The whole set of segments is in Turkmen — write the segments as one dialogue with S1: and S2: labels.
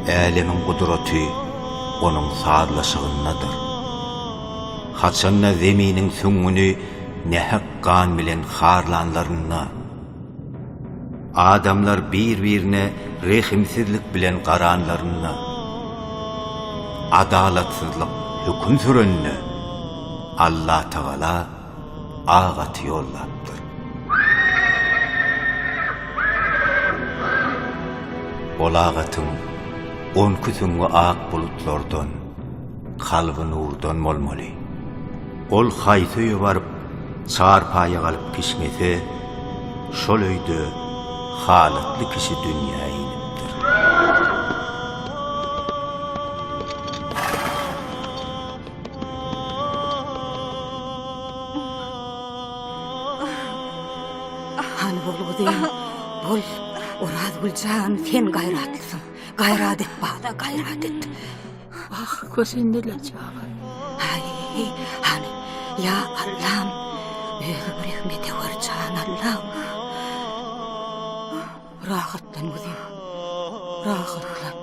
S1: Älemiň gudraty onuň sazlaşygyndadyr. Haçanda zeminiň süňňüni nähak gan bilen harlanlarynda, adamlar bir-birine rehimsizlik bilen garanlarynda, adalatsyzlyk höküm sürende, Allatagala ak aty ýollapdyr. Ol ak atyň onki süňňi ak bulutlardan, kalby nurdan bolmaly. Ol haýsy öýe baryp, çarpaýa galyp kişňese, şol öýde halatly kişi dünýä inipdir.
S2: Hany bol gyzym, bol. Orazgül jan, sen gaýratlysyň. Gaýrat et bala, gaýrat et.
S3: Ah, kösendiler çaga.
S2: Aý, hany, ýa Allam, özüň rehmet ewer jan Allam. Rahatlan gyzym, rahatlan.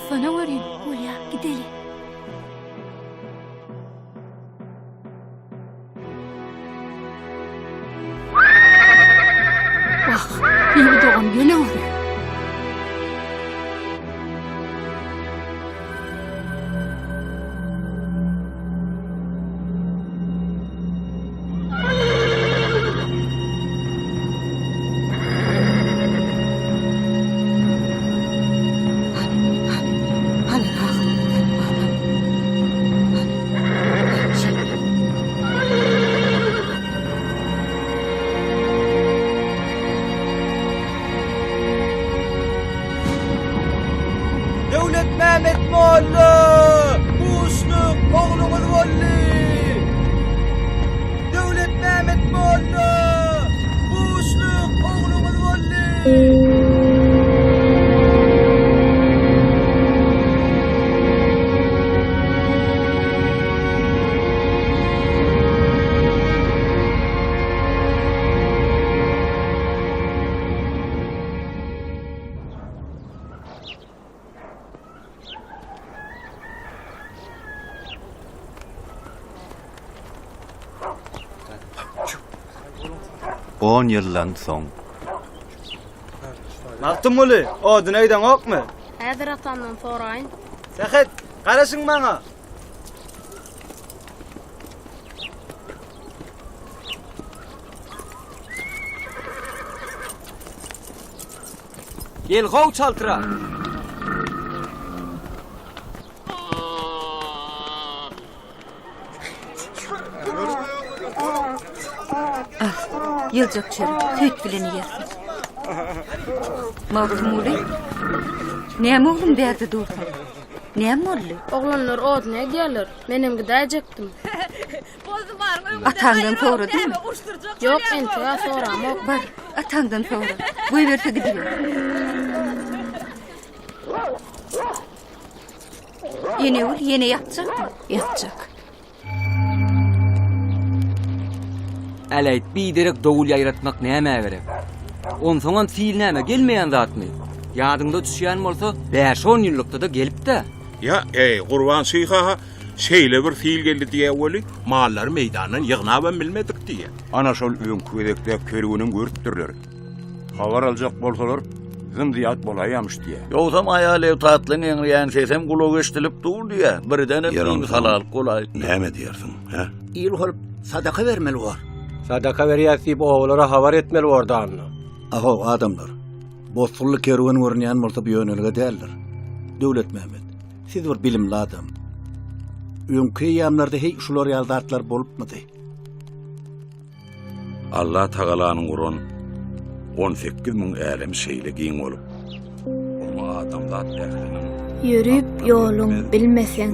S3: Sana göreyim.
S4: Bolýa, gideli.
S3: Wah, Bibi dogan geleweri.
S2: Hany rahatlan balam. Hany. Şeýle.
S5: Döwletmämmet molla! Buşluk, ogluňyz boldy! Döwletmämmet molla! Buşluk, ogluňyz boldy!
S1: On ýyldan soň.
S5: Magtymguly, oduna gideňokmy?
S4: Häzir atamdan soraýyn.
S5: Sähet, garaşyň maňa. Gel how çaltrak.
S2: Al, ýyljak çörek, süýt bilen iýersiň. Magtymguly, näme oglum bärde dursuň? Näme boldy?
S4: Oglanlar odun edýärler. Menem gidäýjekdim.
S2: Ataňdan soradyňmy?
S4: Ýok, entek-ä soramok.
S2: Bar, ataňdan sora. Goýberse gidiber. Enegül ýene ýatjakmy? Ýatjak.
S5: Äläýt, biderek dowul ýaýratmak nämä gerek? Onsoňam sil näme, gelmeýän zatmy? Ýadyňda düşýän bolsa, bäş-on ýyllykda-da gelip-dä.
S6: Ýa, eý, Gurban şyh-a şeýle bir sil geldi diýýä weli, mallary meýdandan ýygnabam bilmedik diýýä.
S7: Ana şol öňki gezekde kerwenem görüpdirler. Habar aljak bolsalar, zym-zyýat bolaýamyş diýýä.
S8: Ýogsam aýal-ewtatlyň eňreýän sesem gulaga eşidilip dur diýýä. Birdenem
S9: Ýer onsoň
S8: imisalalyk bolaýypdyr.
S9: Näme diýersiň, hä?
S10: Il bolup sadaka bermeli bor.
S11: Sadaka berýäs diýip obalara habar etmeli bor danyna.
S10: Ahow, adamlar. Bosgunly kerwen görünýän bolsa bu ýönelige däldir. Döwletmämmet, siz bir bilimli adam. Öňki eýýamlarda heý şular ýaly zatlar bolupmydy?
S9: Allah Tagalanyň guran 18 müň älemi şeýle giň bolup, oňa adamzat ähliniň
S4: Ýörüp ýoluň bilmeseň,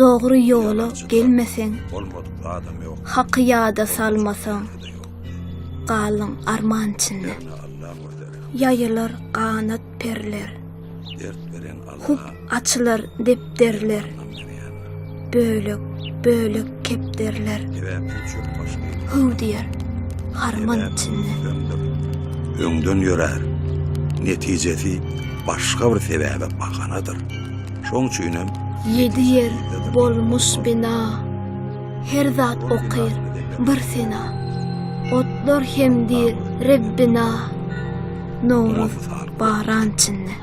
S4: dogry ýola gelmeseň,
S9: bolmadyk zadam ýok.
S4: Haky ýada salmasaň, galyň arman içinde. Ýaýylar ganat perler. Hup açylar depderler. Bölek, bölek kepderler. Hüw diýer harman içinde.
S9: Öňden ýörär. Netijesi başga bir sebäbe bahanadyr. Şoň üçinem
S4: Ýedi ýer bolmuş bina, Her zat okyr bir sena. Otlar hem diýr Rebbina, Nowruz baran çinde.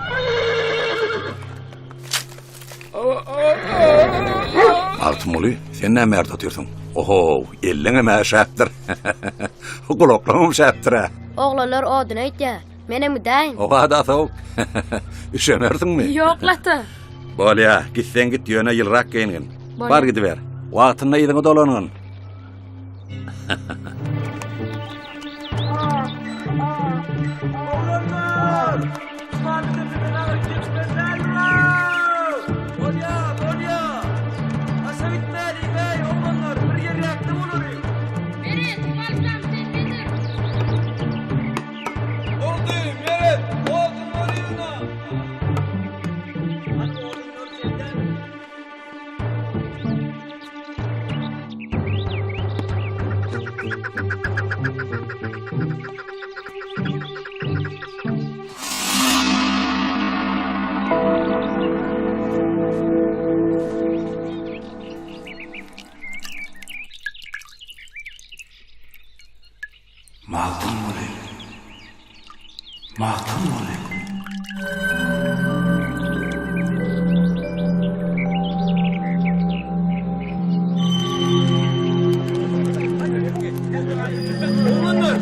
S9: Magtymguly, sen näme bärde otyrsyň? Oho, elleňem äşäpdir. Gulaklaňam şäpdir-ä.
S12: Oglanlar odun öýtýär. Menem gidäýin.
S9: Oha-da sowuk. Üşemersiňmi?
S3: Ýok, lata.
S9: Bolýa, gitseň git, ýöne ýylrak geýingin.
S3: Bolýa.
S9: Bar gidiber. Wagtynda yzyňa dolangyn.
S13: Oglanlar! Şumalydepeden agyr geçmeli däldir-ow! Bolýa, bolýa! Daşa gitmäliň-äý, oglanlar, bir ýerräkde bolalyň.
S3: Meret, paltam sendedir.
S13: Boldy, Meret, odun bor ýygna! Hany odunlar sendemi?
S1: Magtymguly. Magtymguly.
S13: Oglanlar!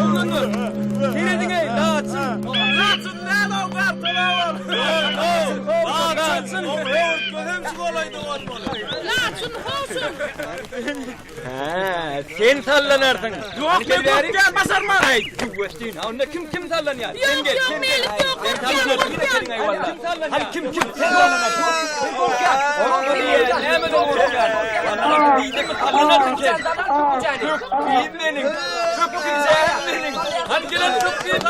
S13: Oglanlar! Serediň-eý, laçyn! Laçyn däl-ow, gartal-ow! Laçyn! Höwürtgezem şu golaýda bolmaly.
S3: Laçyn, howsun!
S5: Hä, sen sallanarsyň.
S13: Ýok, men gorkýan, başarman.
S5: Aý, tüwwetdin. Onda kim kim sallanýar?
S3: Ýok, ýok, melik ýok, gorkýan, gorkýan.
S5: Kim sallanýar? Hany kim kim? Sen sallanarsyň. Sen gorkýan. Näme gorkýan? Diýdimmi sallanarsyň sen? Pökgim meniň. Pökgijäm meniň. Hany gelen pökgim.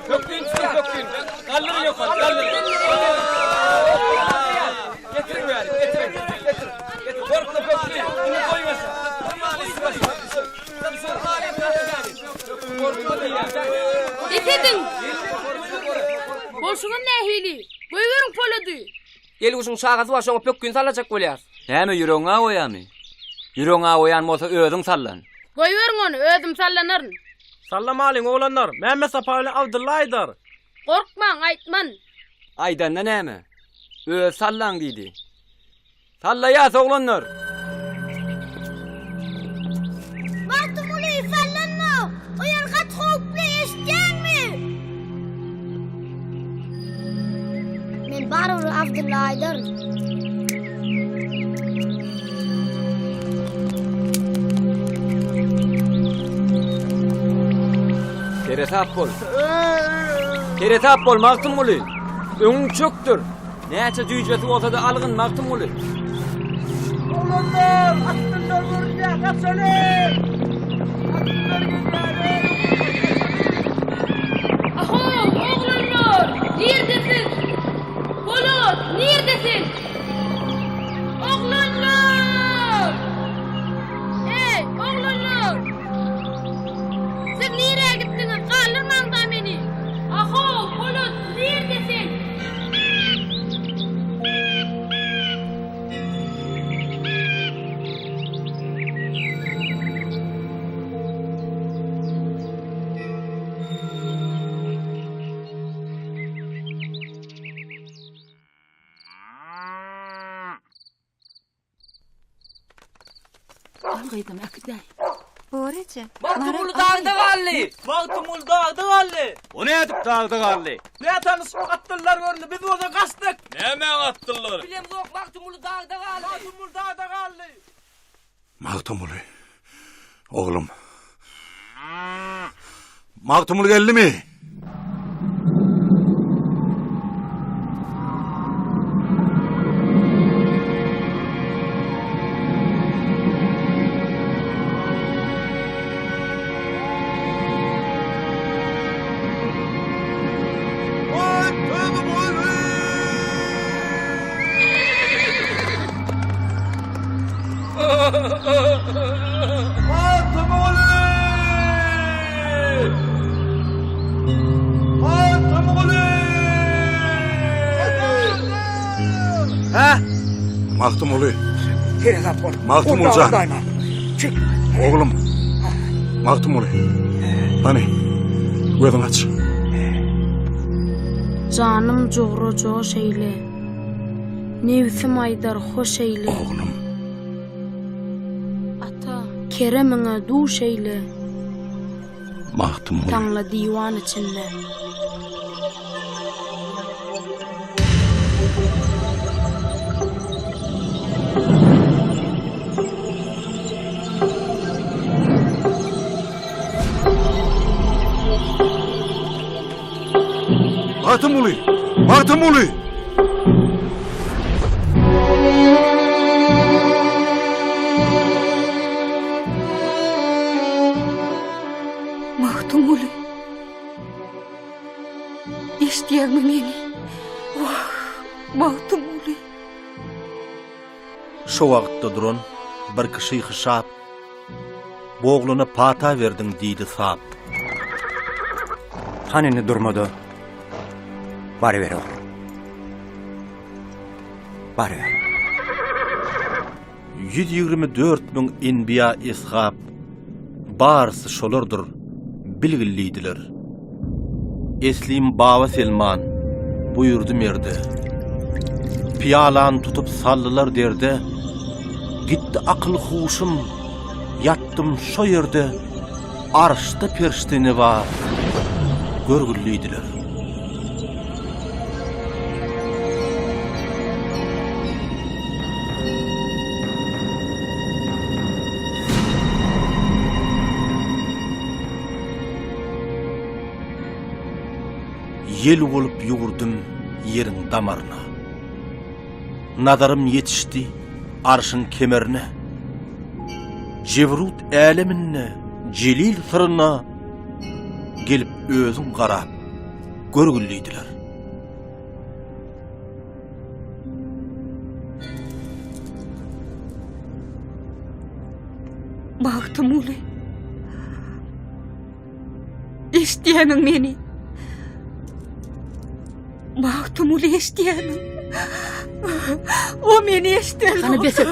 S5: Pökgim çykyň pökgim. Galdyryň ýokary, galdyryň. Getiriň bäri, getiriň. Getir. Getir. Gorkma pökgi. Indi goý başa. Gorkma diýýän.
S3: Bes ediň! Bolşuňyz nähili? Goýberiň Polady!
S5: Elguşuň çagasy bar, şoňa pökgini sallajak bolýar. Näme ýüregiň awaýamy? Ýüregiň awaýan bolsa özüň sallan.
S3: Goýberiň ony, özüm sallanaryn.
S13: Sallamalyň, oglanlar. Mämmetsapa bilen Abdylla aýdar.
S3: Gorkmaň, aýtman.
S5: Aýdanda näme? Özi sallaň diýdi. Sallaýas oglanlar!
S4: Magtymguly, sallanma! O ýer gaty howply, eşidýäňmi? Men barybir Abdylla aýdaryn.
S5: Seresap bol. Seresap bol, Magtymguly. Öňüň çökdür. Näçe jüýjesi bolsa-da algyn, Magtymguly.
S13: Oglanlar, atlylar görünýär, gaçalyň! Atlylar gelýär,
S3: Ahow, oglanlar! Nirde siz? Polat, nirde sen? Oglanlar! Eý, oglanlar! Siz nirä gitdiňiz? Galdyrmaň-da meni! Ahow, Polat, nirde sen?
S2: Al gyzym, äkidäý.
S14: Bor eje.
S5: Magtymguly dagda galdy!
S13: Magtymguly dagda galdy!
S7: O nädip dagda galdy?
S13: Nätanyş atlylar göründi, biz bolsa gaçdyk!
S6: Nämäň atlylary?
S5: Bilemzok, Magtymguly dagda galdy!
S13: Magtymguly dagda galdy!
S9: Magtymguly, oglum. Magtymguly geldimi?
S5: Hä?
S9: Magtymguly.
S14: Seresap bol.
S9: Magtymguly jan.
S14: Çık.
S9: Oglum. Magtymguly. Hany, gözüňi aç.
S3: Janym jugra joş eýle. Nebsim aýdar hoş eýle.
S9: Oglum.
S3: Ata, keremiňe duş eýle.
S9: Magtymguly.
S3: Taňla diwan içinde.
S9: Magtymguly! Magtymguly!
S2: Magtymguly. Eşidýäňmi meni? Wah, Magtymguly.
S1: Şo wagtda duran birki şyhy şap, Bu oglana pata berdiň diýdi sap.
S14: Hany indi durma-da, baryber oglum. Baryber.
S1: 124 müň enbiýa eshap, Barysy şolardyr, bilgil diýdiler. Eslim Baba Selman, buýurdy merde. Pyýalany tutup saldylar derde, Gitdi akyl-huşum, ýatdym şo ýerde, Arşda perişde ne bar, görgül diýdiler. Ýel bolup ýüwürdim ýeriň damaryna. Nazarym ýetişdi arşyň kemerine. Jebrut äleminde jelil syryna Gelip özüň garap görgül diýdiler.
S2: Magtymguly. Eşidýämiň meni? Magtymguly eşidýämiň? O meni eşidenok.
S15: Hany bes et.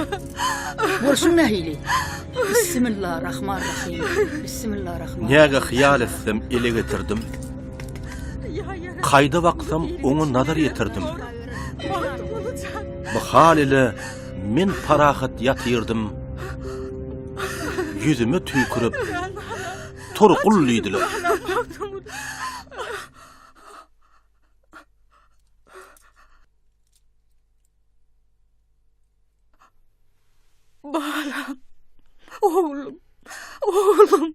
S15: Bolşuň nähili? Bismillah Rahman Rahim. Bismillah Rahman.
S1: Näge hyýal etsem ele getirdim. Kaýda baksam oňa nazar ýetirdim. Bu hal ile men parahat ýatyrdym. Ýüzüme tüýkürip, Tur gul diýdiler.
S2: Balam, oglum, oglum.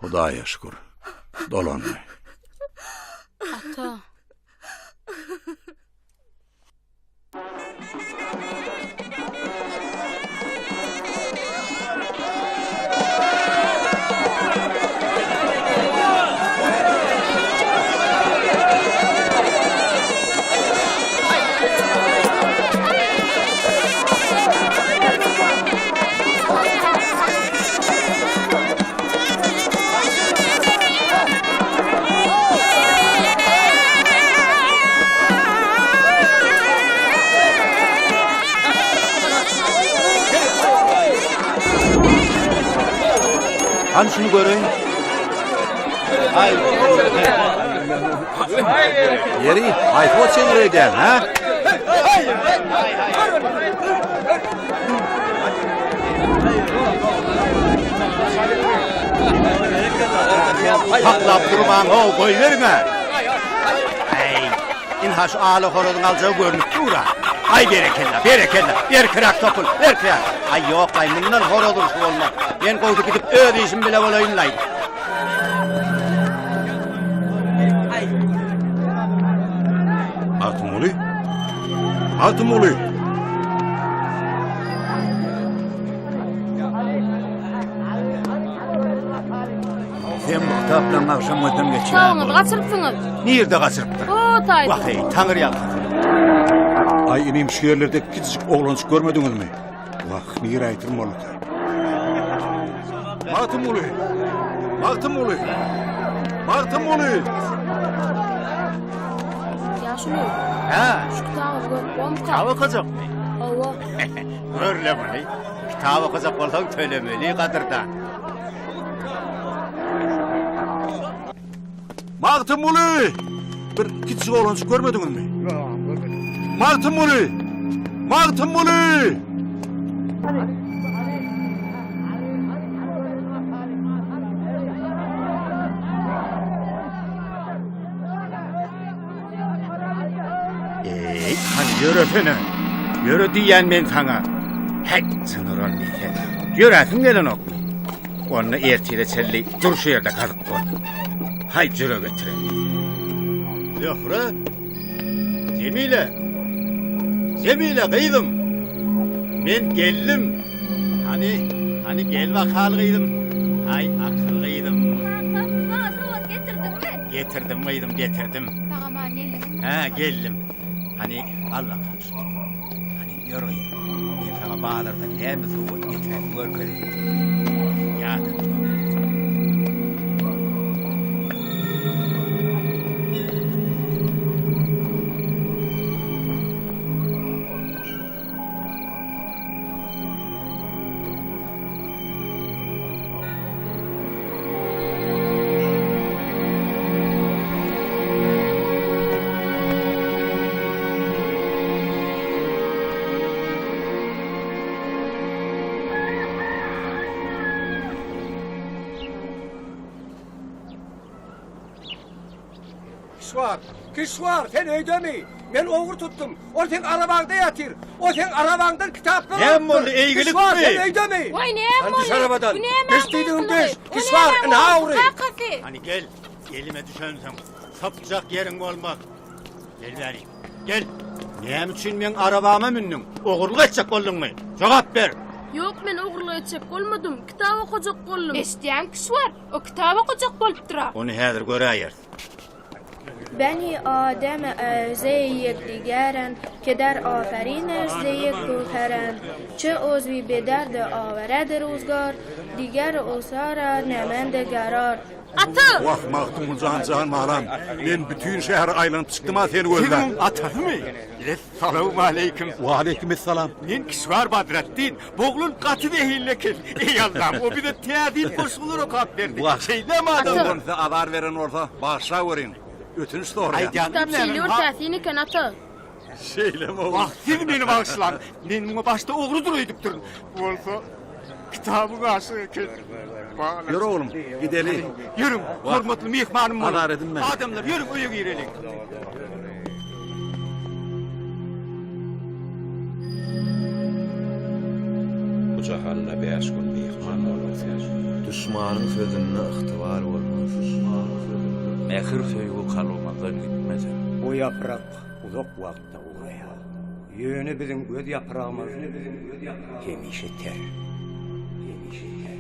S9: Hudaýa şükür, dolandy.
S3: Ata.
S1: Hany şuny göreýin. Ýeri, haýsy ot çeňňir edýäň, hä? Saklap durmaň, how, goýberiň-ä! Äý, ynha şu ala horazyň aljagy görnüp dur-a. Aý, berekella, berekella, berkiräk topul, berkiräk! Aý, ýok-laý, mundan horaz urşy bolmaz. Men gowsy gidip öz işim bile bolaýyn-laý.
S9: Magtymguly? Magtymguly!
S10: Sen bu kitaplaryň agşam gözden geçir.
S3: Tawyňyzy gaçyrypsyňyz.
S1: Nirde gaçyrypdyr?
S3: O taýda.
S1: Wah eý, taňry ýalkasyn.
S9: Aý inim şu ýerlerde kiçijik oglanjyk görmediňizmi? Wah, nirä ýitirim bolduka? Magtymguly! Magtymguly! Magtymguly!
S3: Ýaşuly.
S1: Hä?
S3: Şu kitaby görüp bolmyka?
S1: Kitap okajakmy?
S3: Hawa.
S1: Gör-le muny. Kitap okajak bolsaň tölemeli gadyrdan.
S16: Magtymguly! Bir kiçijik oglanjyk görmediňizmi? Ýok, görmedim. Magtymguly! Magtymguly!
S1: Eý, hany ýöresene. Ýöre diýýän men saňa. Häý, jynyran sen. Ýöräsiň gelenokmy? Onda ertire çenli dur şu ýerde gazyk bol. Haý, jüre getiren. Zöhre! Jemile! Jemile gyzym! Men geldim. Hany, hany gel bakal gyzym. Haý, akyl gyzym.
S4: Kaka, maňa sowgat getirdiňmi?
S1: Getirdim gyzym, getirdim.
S4: Sag-aman geldiňmi?
S1: Hä, geldim. Hany, al bakalym şuny. Hany, ýör gyzym. Men saňa bazardan näme sowgat getirenimi görkezeýin. Ýadatma.
S11: Kişwar, Kişwar, sen öýdemi? Men ogry tutdum. Ol seň arabaňda ýatyr. O seň arabaňdan kitaplar
S1: Näme boldy, eýgilikmi?
S11: Kişwar, sen öýdemi?
S3: Waý, näme
S11: Hany düş
S3: boldy?
S11: arabadan.
S3: Bu nämäň
S11: Düş diýdigim düş.
S3: gykylygy? O
S11: Kişwar,
S3: nämäň
S11: ynha
S3: ogry?
S11: ogry.
S3: Kakasy.
S1: Hany gel, elime düşensiň. Sypjak ýeriň bolmaz. Gel bärik, gel. Näme üçin meň arabama mündüň? Ogurlyk etjek bolduňmy? Jogap ber.
S3: Ýok, men ogurlyk etjek bolmadym. Kitap okajak boldum.
S17: Eşidýäň Kişwar, o kitap okajak bolupdyr-a.
S1: Ony häzir göräýeris.
S18: Beni Adem ze yekdigerend, ke der aferiniş ze yek gövherend, Çe ozwi be derd awered ruzgar, diger osara nemende gerar.
S3: Ata!
S16: Wah, Magtymguly jan, jan balam, men bütin şäheri aýlanyp çykdym-a seni gözläp.
S1: Siz muň atasymy? Essalawmaleýkim.
S16: Waleýkim essalam.
S1: Men Kişwar Badratdin. Bu oglan gaty zehinli eken. Eý Allam, o bize täsin goşgular okap berdi.
S16: Wah,
S1: Şeýdemi adam?
S16: Ata. Size azar beren bolsa, bagyşlaweriň. Ötünç soraýan.
S3: Kitap şeýle bir täsin eken, ata.
S16: Şeýlemi oglum?
S1: Wah, siz meni bagyşlaň. Men muňa başda ogrudyr öýdüpdirin. Bolsa, kitabyň aşygy eken.
S16: Ýör oglum, gideli.
S1: Ýörüň, hormatly myhmanym boluň.
S16: Azar edinme.
S1: Adamlar, ýörüň öýe gireliň.
S6: Bu jahanda bäş gün myhman bolan sen.
S19: Duşmanyň sözünde ygtybar bolmaz.
S8: Mähir söýgi kalbymyzdan gitmese.
S14: Bu ýaprak uzak wagtda guraýar. Ýöne biziň göz ýapragymyz hemişe ter. Hemişe ter.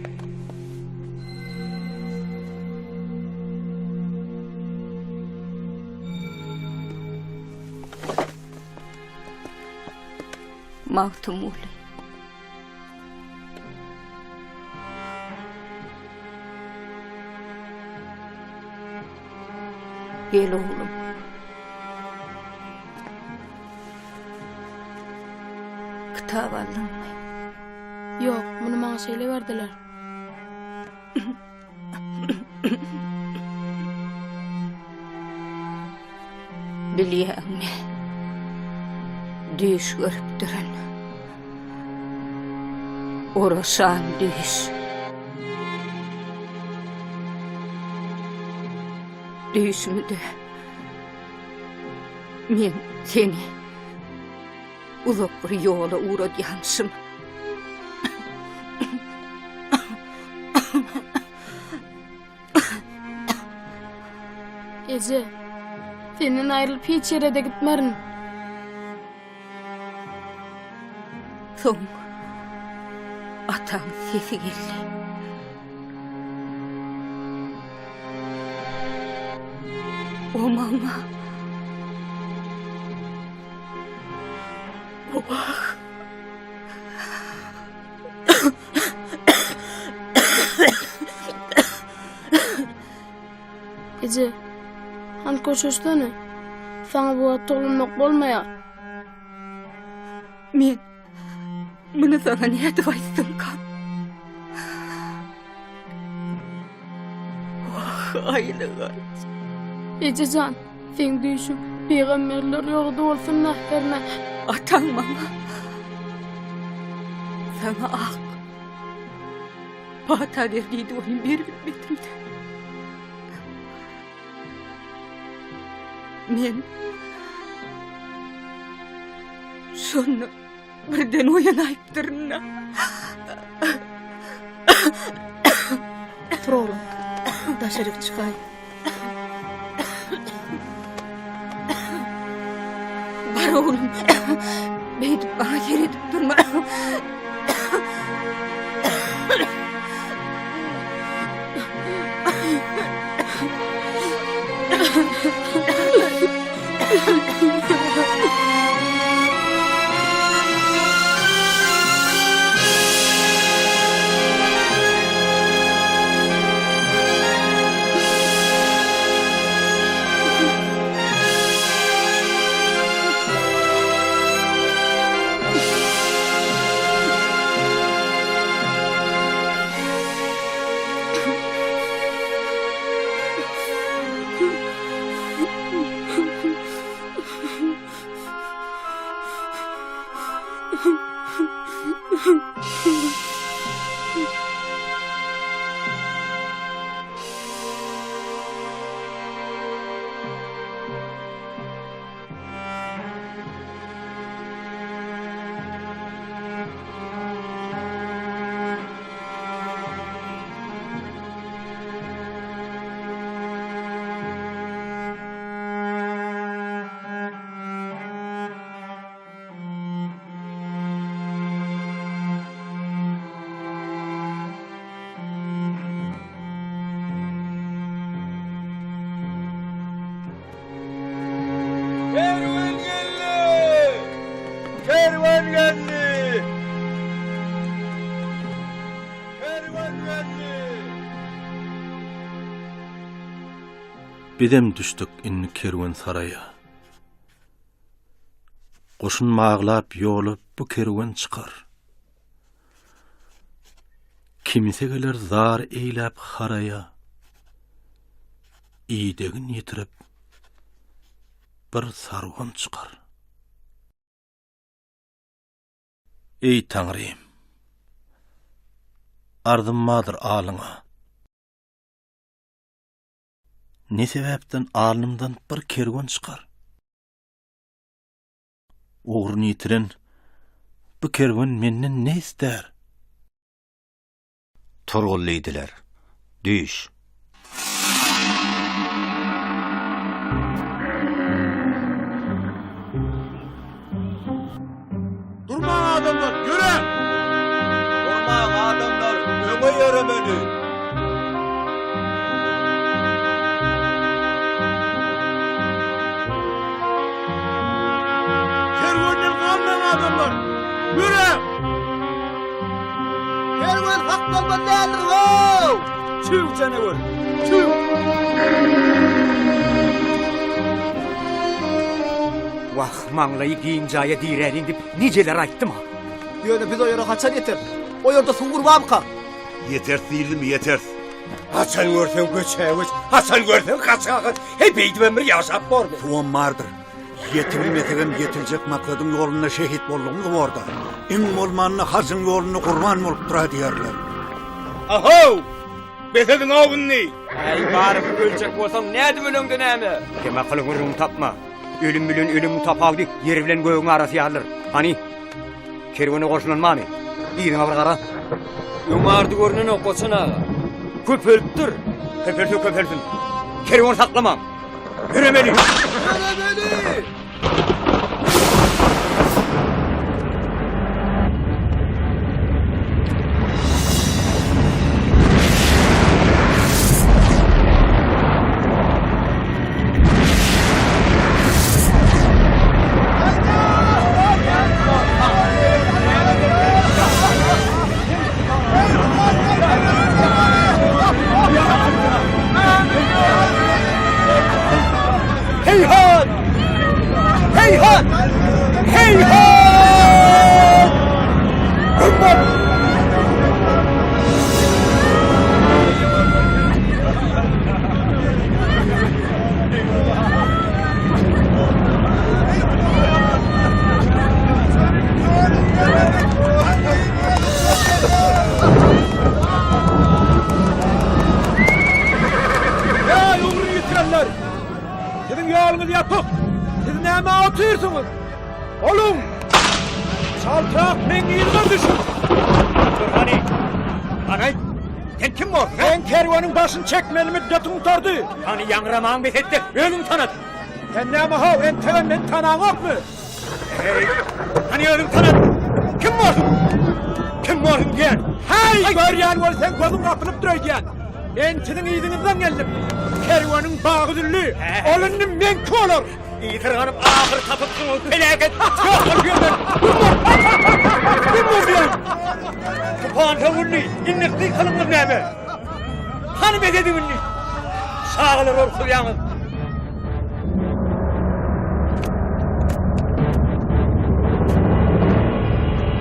S2: Magtymguly. Gel oglum. Kitap aldyňmy?
S3: Ýok, muny maňa şeýle berdiler.
S2: Bilýäňmi? Düýş görüpdirin. Oraşan düýş. Düýşümde men seni uzak bir ýola ugradýamyşym.
S3: Eje, senden aýrylyp hiç ýere-de gitmerin.
S2: Soň ataň sesi geldi. O maňa Wah!
S3: Eje, hany köşeşsene. Saňa bu wagt towlanmak bolmaýar.
S2: Men muny saňa nädip aýtsamkam? Wah, aýlygaç.
S3: Eje jan, seň düýşüň pygamberler ýoly bolsun-da hernä.
S2: Ataň maňa Saňa ak pata ber diýdi, ony beribilmedim-de. Men şonda birden oýanaýypdyryn-da.
S15: Tur oglum, daşaryk çykaý.
S2: Bar oglum, beýdip maňa seredip durma.
S5: Kerwen geldi! Kerwen geldi! Kerwen geldi!
S20: Bizem düşdük indi kerwensaraýa. Goşun baglap ýola bu kerwen çykar. Kimse geler zar eýläp haraýa, Idegin ýitirip bir sarwan çykar. Eý Taňrym! Arzym bardyr alyňa. Ne sebäpden alnymdan bir kerwen çykar? Ugruny ýitiren bu kerwen menden ne istär?
S1: Turgul diýdiler. Düýş.
S6: Durmaň adamlar, ýöräň!
S19: Durmaň adamlar, öňe ýöremeli!
S6: Kerwenden galmaň adamlar, ýöräň!
S11: Kerwen saklanmaly däldir how!
S5: Tüw janawer, tüw!
S14: Wah, maňlaýy giň jaýa diräliň diýip nijeler aýtdym-a.
S11: Ýöne biz o ýere haçan ýeteris? O ýerde suw gurbamyka?
S7: Ýeteris diýildimi, ýeteris. Haçan görseň göçä-göç, haçan görseň gaça-gaç. Heý, beýdibem bir ýaşap bormy?
S10: Suwam bardyr. Ýetibilmesegem ýetiljek maksadyň ýolunda şehit boldugymyz borda. Iň bolmanda hajyň ýolunda gurban bolupdyr-a diýerler.
S5: Ahow! Bes ediň-ow indi! Äý, baryp öljek bolsaň nädip öleňde näme?
S14: Kemakyl gürrüňi tapma. Ölüm bilen ölümiň tapawudy ýer bilen gögüň arasy ýalydyr. Hany, kerwene goşulan barmy? Yzyňa bir gara.
S5: Öň ardy görnenok, Goçan aga. Köpelipdir.
S14: Köpelse köpelsin. Kerwen saklamaň. Ýöremeli!
S11: Ýöremeli!
S5: Heýhat!
S11: Heýhat! Heýhat! Güm bol! Ýa ugruny ýitirenler! Siziň ýoluňyz ýapyk! Siz nämä otyrsyňyz? Boluň! Çaltrak meň yzyma düşüň!
S14: Dur hany! Hany aýt! Sen kim borsuň?
S11: Meň kerweniň başyny çekmeli müddetim gutardy!
S14: Hany ýaňramaňy bes et-de, özüňi tanat!
S11: Sen näme-how, entegem meni tanaňokmy?
S14: Heý, hany özüňi tanat! Kim borsuň? Kim borsuň diýen?
S11: Häý, görýän bol seň gözüň gapylypdyr öýdýän. Men siziň yzyňyzdan geldim. Kerweniň bagy üzüldi. Ol indi meňki bolar.
S14: Ysyrganyp ahyr tapypsyň ol peläket. Ýok bol bu ýerden. Güm bol. Güm bol diýen. Tupan sögüldi. Indi gykylygyňyz näme? Hany medediň indi? Çagalar gorkuzýaňyz.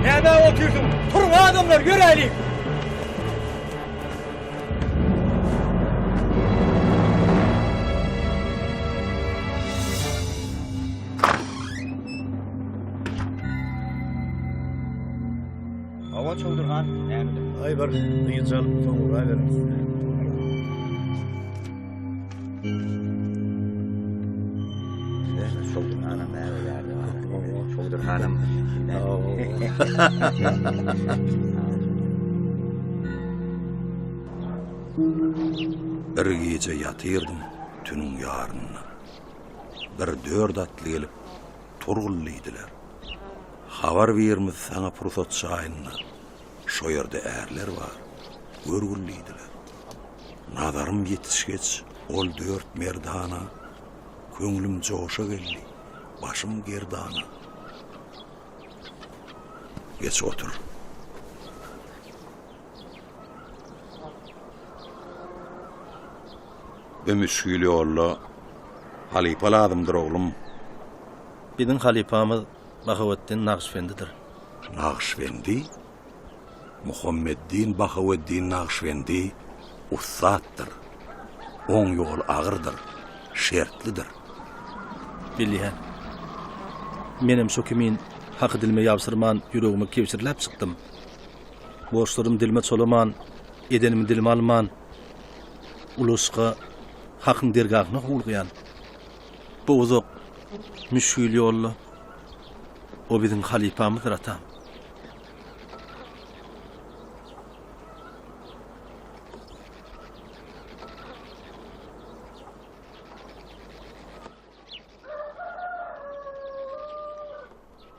S14: Nämä otyrsyň? Turuň adamlar, ýöräliň!
S1: Hawa Çowdur han, näme?
S10: Aý bir dynç alyp soň urabereris.
S1: Çowdur hanam näme ýerde? Çowdur hanam.
S9: Bir gije ýatyrdym tünüň ýarynda. Bir dört atly gelip, Turgul diýdiler. Habar birimiz saňa pursat çaýynda, Şo ýerde ärler bar, görgül diýdiler. Nazarym ýetişgeç ol dört merdana, Köňlüm joşa geldi, başym gerdana. Geç otur. Bu müşgil ýolda halypa lazymdyr, oglum.
S20: Biziň halypamyz Bahaweddin Nagyşbendidir.
S9: Nagyşbendi? Muhammeddin Bahaweddin Nagyşbendi ussatdyr. Oň ýoly agyrdyr, şertlidir.
S20: Bilýän. Menem şo kimin haky dilime ýabşyrman ýüregime kebşirläp çykdym. Borçlarymy dilime çolaman, edenimi dilime alman, uly yşka, Hakyň dergahyna howlugýan. Bu uzak, müşgil ýolda o biziň halypamyzdyr, atam.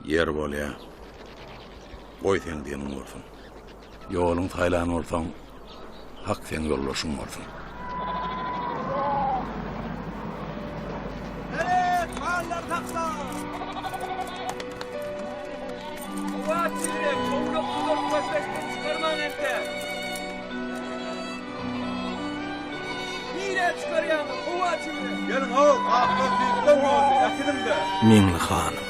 S9: Ýer bolýa. Goý seň diýeniň bolsun. Ýoluň saýlan bolsaň, Hak seň ýoldaşyň bolsun.
S11: Seret, mallar sakla!
S5: Howa çigrek, owlak tuzak körpeçden çykarman entek. Nirä çykarýaňyz, howa çigrek?
S19: Geliň how, atlar seýisden boldy, äkidiň-de.
S20: Meňli hanym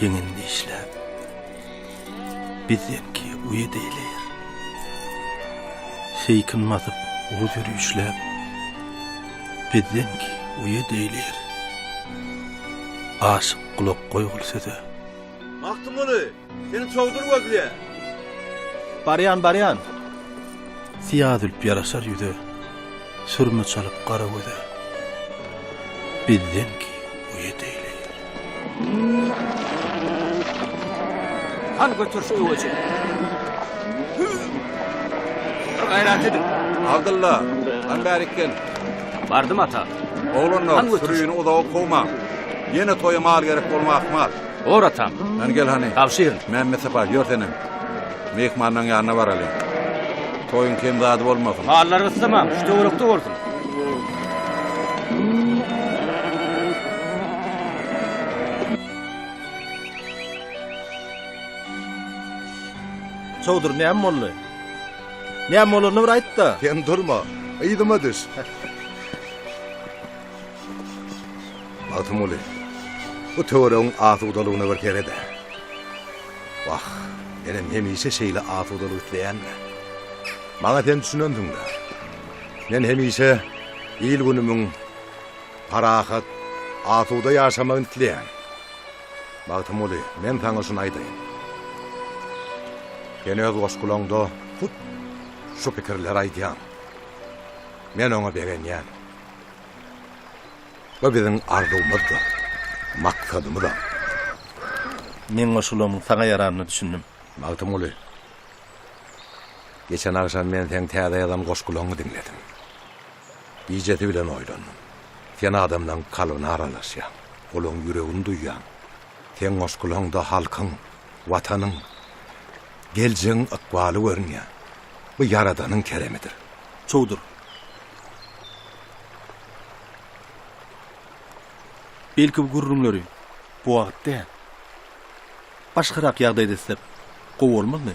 S20: ýeňin dişläp, Bizdenki uýat eýleýär. Seýkin basyp uz ýörüşläp, Bizdenki uýat eýleýär. Aşyk gulak goýgul söze.
S19: Magtymguly, seni Çowdur gözleýär.
S20: Barýan, barýan. Syýa zülp ýaraşar ýüze, Sürme çalyp gara göze. Bizdenki uýat eýleýär.
S5: Han götür şu öweji. Bir gaýrat ediň.
S16: Abdylla, han bärik gel.
S5: Bardym ata.
S16: Oglanlar,
S5: Han götür.
S16: sürüni uzaga kowmaň. Ýene toýa mal gerek bolma ahmal.
S5: Bor atam.
S16: Hany gel hany.
S5: Tabşyryn.
S16: Mämmetsapa, ýör senem. Myhmanlaň ýanyna baralyň. Toýuň kem zady bolmasyn.
S5: Mallary gyssamaň, şu töwerekde bolsun.
S20: Çowdur, näme boldy? Näme bolanyny bir aýt-da.
S16: Sen durma, yzyma düş. Magtymguly, bu töweregiň asudalygyna bir sered-ä. Wah, menem hemişe şeýle asudalyk isleýän-dä. Maňa sen düşünensiň-dä. Men hemişe il-günümiň parahat, asuda ýaşamagyny isleýän. Magtymguly, men saňa şuny aýdaýyn. Sen öz goşgulaňda hut şu pikirleri aýdýaň. Men oňa begenýän. Bu biziň arzuwymyzdyr, maksadymyzam.
S20: Meň goşgularymyň saňa ýaranyna düşündim.
S16: Magtymguly, geçen agşam men seň täze ýazan goşgulaňy diňledim. Gijesi bilen oýlandym. Sen adamlaň kalbyna aralaşýaň, olaň ýüregini duýýaň. Seň goşgulaňda halkyň, Watanyň, geljegiň ykbaly görünýär. Bu Ýaradanyň keremidir.
S20: Çowdur. Belki bu gürrüňleri bu wagt däl, başgarak ýagdaýda etsek gowy bolmazmy?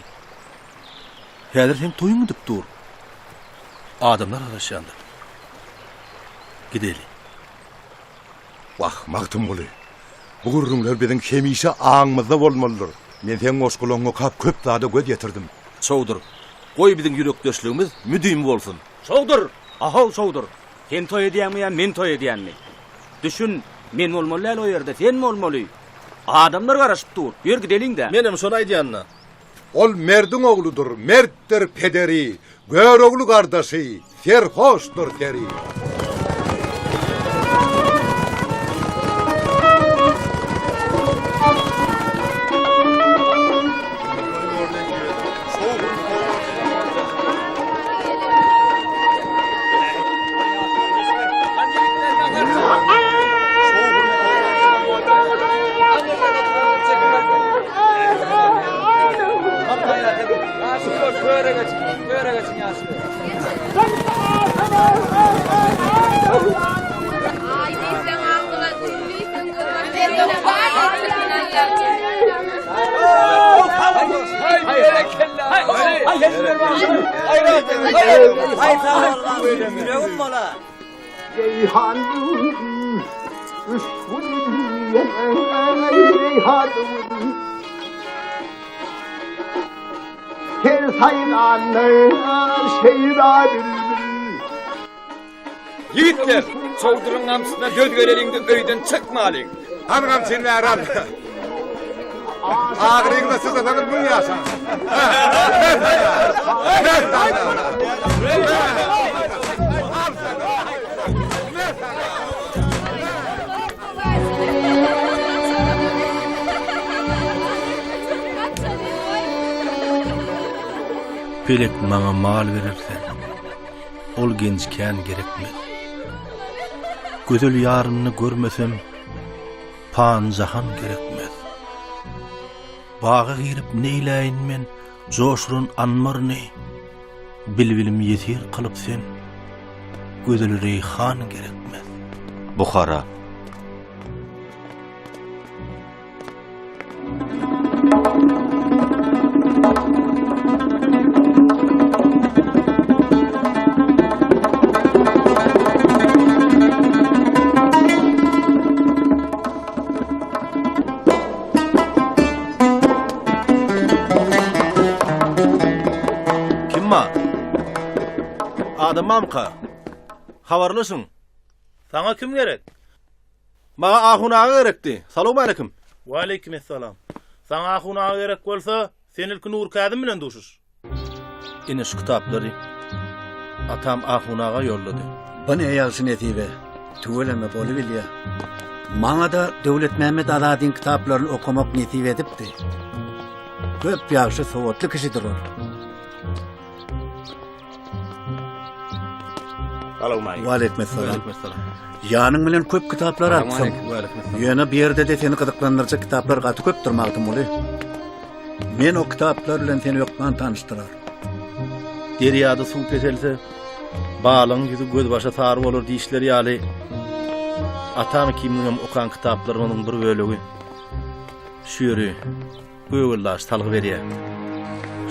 S20: Häzir seň toýuň gidip dur. Adamlar garaşýandyr. Gideli.
S16: Wah, Magtymguly, bu gürrüňler biziň hemişe aňymyzda bolmalydyr. Men seň goşgulaňňy okap köp zada göz ýetirdim.
S20: Çowdur, goý biziň ýürekdeşligimiz müdimi bolsun.
S14: Çowdur! Ahow, Çowdur! Sen toý edýäňmi ýa men toý edýänmi? Düşün, men bolmaly däl o ýerde, sen bolmaly. Adamlar garaşyp dur. Ýör gideliň-dä.
S20: Menem şony aýdýan-da.
S16: Ol merdiň ogludyr, mertdir pederi, Görogly gardaşy, serhoşdyr seri.
S11: Her saýranlar şeýda bülbül.
S5: Ýigitler, çowduryň gamçysyna döz geleliň-de öýden çykmalyň.
S16: Hany gamçyny bäri al. Agyryňyza çydasaňyz müň ýaşaň.
S20: Pelek maňa mal berer sen, Ol genç kän gerekmez. Gözel ýarymny görmesem, Pany jahan gerekmez. Baga girip neýläýin men, Joşuran anbaryny, Bilbilim ýesir kylyp sen, Gözel reýhan gerekmez.
S21: Buhara.
S20: Kim bar? Adam barmyka? Habarlaşyň.
S13: Saňa kim gerek?
S20: Maňa Ahun aga gerekdi. Salowmaleýkim.
S13: Waleýkim essalam. Saňa Ahun aga gerek bolsa, sen ilki Nurkazym bilen duşuş.
S20: Ine şu kitaplary atam Ahun aga ýollady.
S10: Bu ne ýagşy nesibe. Tüweleme bolubilýä. Maňa-da Döwletmämmet Azadyň kitaplaryny okamak nesip edipdi. Köp ýagşy sowatly kişidir ol. Waleýkimessalam. Ýanyň bilen köp kitaplar alypsyň. Ýöne bu ýerde-de seni gyzyklandyrjak kitaplar gaty köpdür, Magtymguly. Men o kitaplar bilen seni hökman tanyşdyrar.
S20: Derýada suw peselse, balygyň ýüzi gözbaşa sary bolar diýişleri ýaly, atam ikimiziňem okan kitaplarymyzyň bir bölegi şu ýeri Gögeldaş salgy berýär.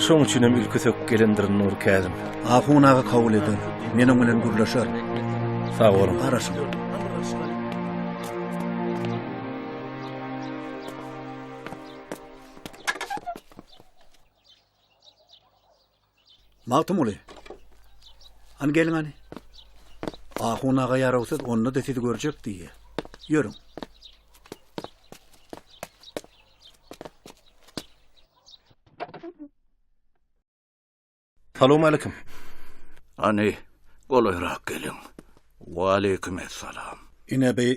S20: Şoň üçinem ilki söküp gelendirin Nurkäzim.
S10: Ahun aga kabul eder. Men oň bilen gürleşerin.
S20: Sag boluň.
S10: Garaşyň. Magtymguly. Hany geliň hany. Ahun aga ýarawsyz, onda-da sizi görjek diýýä. Ýörüň.
S20: Salowmalikim.
S8: Hany, golaýrak geliň. Waleýkim essalam.
S10: Ine bi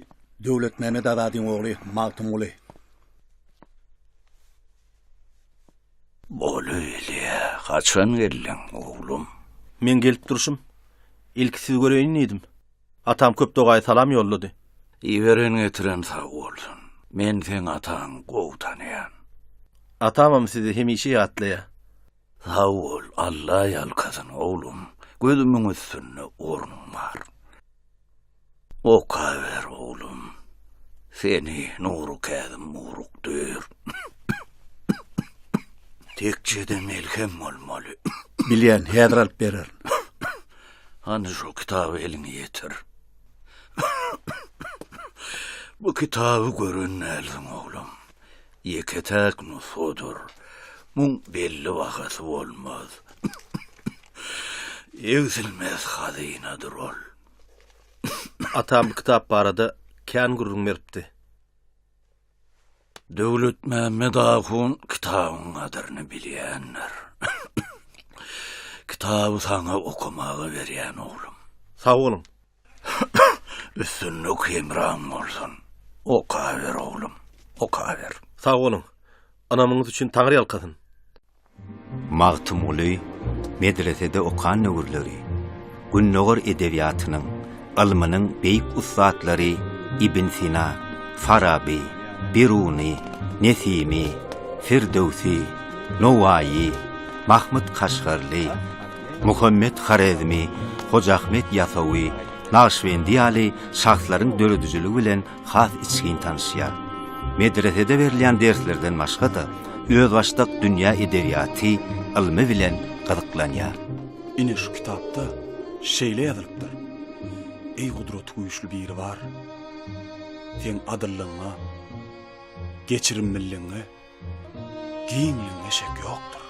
S10: Döwletmämmet Azadyň ogly Magtymguly.
S8: Bolelýä, haçan geldiň, oglum?
S20: Meň gelip durşum. Ilki sizi göreýin diýdim. Atam köp dogaýy salam ýollady.
S8: Iberen getiren sag bolsun. Men seň ataňy gowy tanaýan.
S20: Atamam sizi hemişe ýatlaýar.
S8: Sag bol, Alla ýalkasyn, oglum. Gözümiň üstünde ornuň bar. Okaber, oglum. Seni Nury Käzim urukdyr. Tekjede melhem bolmaly.
S10: Bilýän, häzir alyp bererin.
S8: Hany şu kitaby eliňe ýetir. Bu kitaby gören dälsiň, oglum. Ýeke-täk nusgadyr. Muň belli bahasy bolmaz. Egsilmez hazynadyr ol.
S20: Atam bu kitap barada kän gürrüň beripdi.
S8: Döwletmämmet ahun kitabyň gadyryny bilýändir. Kitaby saňa okamaga berýän oglum.
S20: Sag boluň.
S8: Üstünlik hemraň bolsun. Okaber oglum, okaber.
S20: Sag boluň. Ynamyňyz üçin Taňry ýalkasyn.
S21: Magtymguly medresede okan döwürleri Gündogar edebiýatynyň, ylmynyň beýik ussatlary Ibn Sina, Faraby, Biruny, Nesimi, Firdöwsi, Nowaýy, Mahmyt Kaşgarly, Muhammet Horezmi, Hoja Ahmet Ýasawy, Nagyşbendi ýaly şahslaryň döredijiligi bilen has içgin tanyşýar. Medresede berilýän derslerden başga-da, özbaşdak dünýä edebiýaty, ylmy bilen gyzyklanýar.
S22: Ine şu kitapda şeýle ýazylypdyr, Eý gudraty güýçli Biribar! Seň adyllygyňa, geçirimliligiňe, giňligiňe şek ýokdur.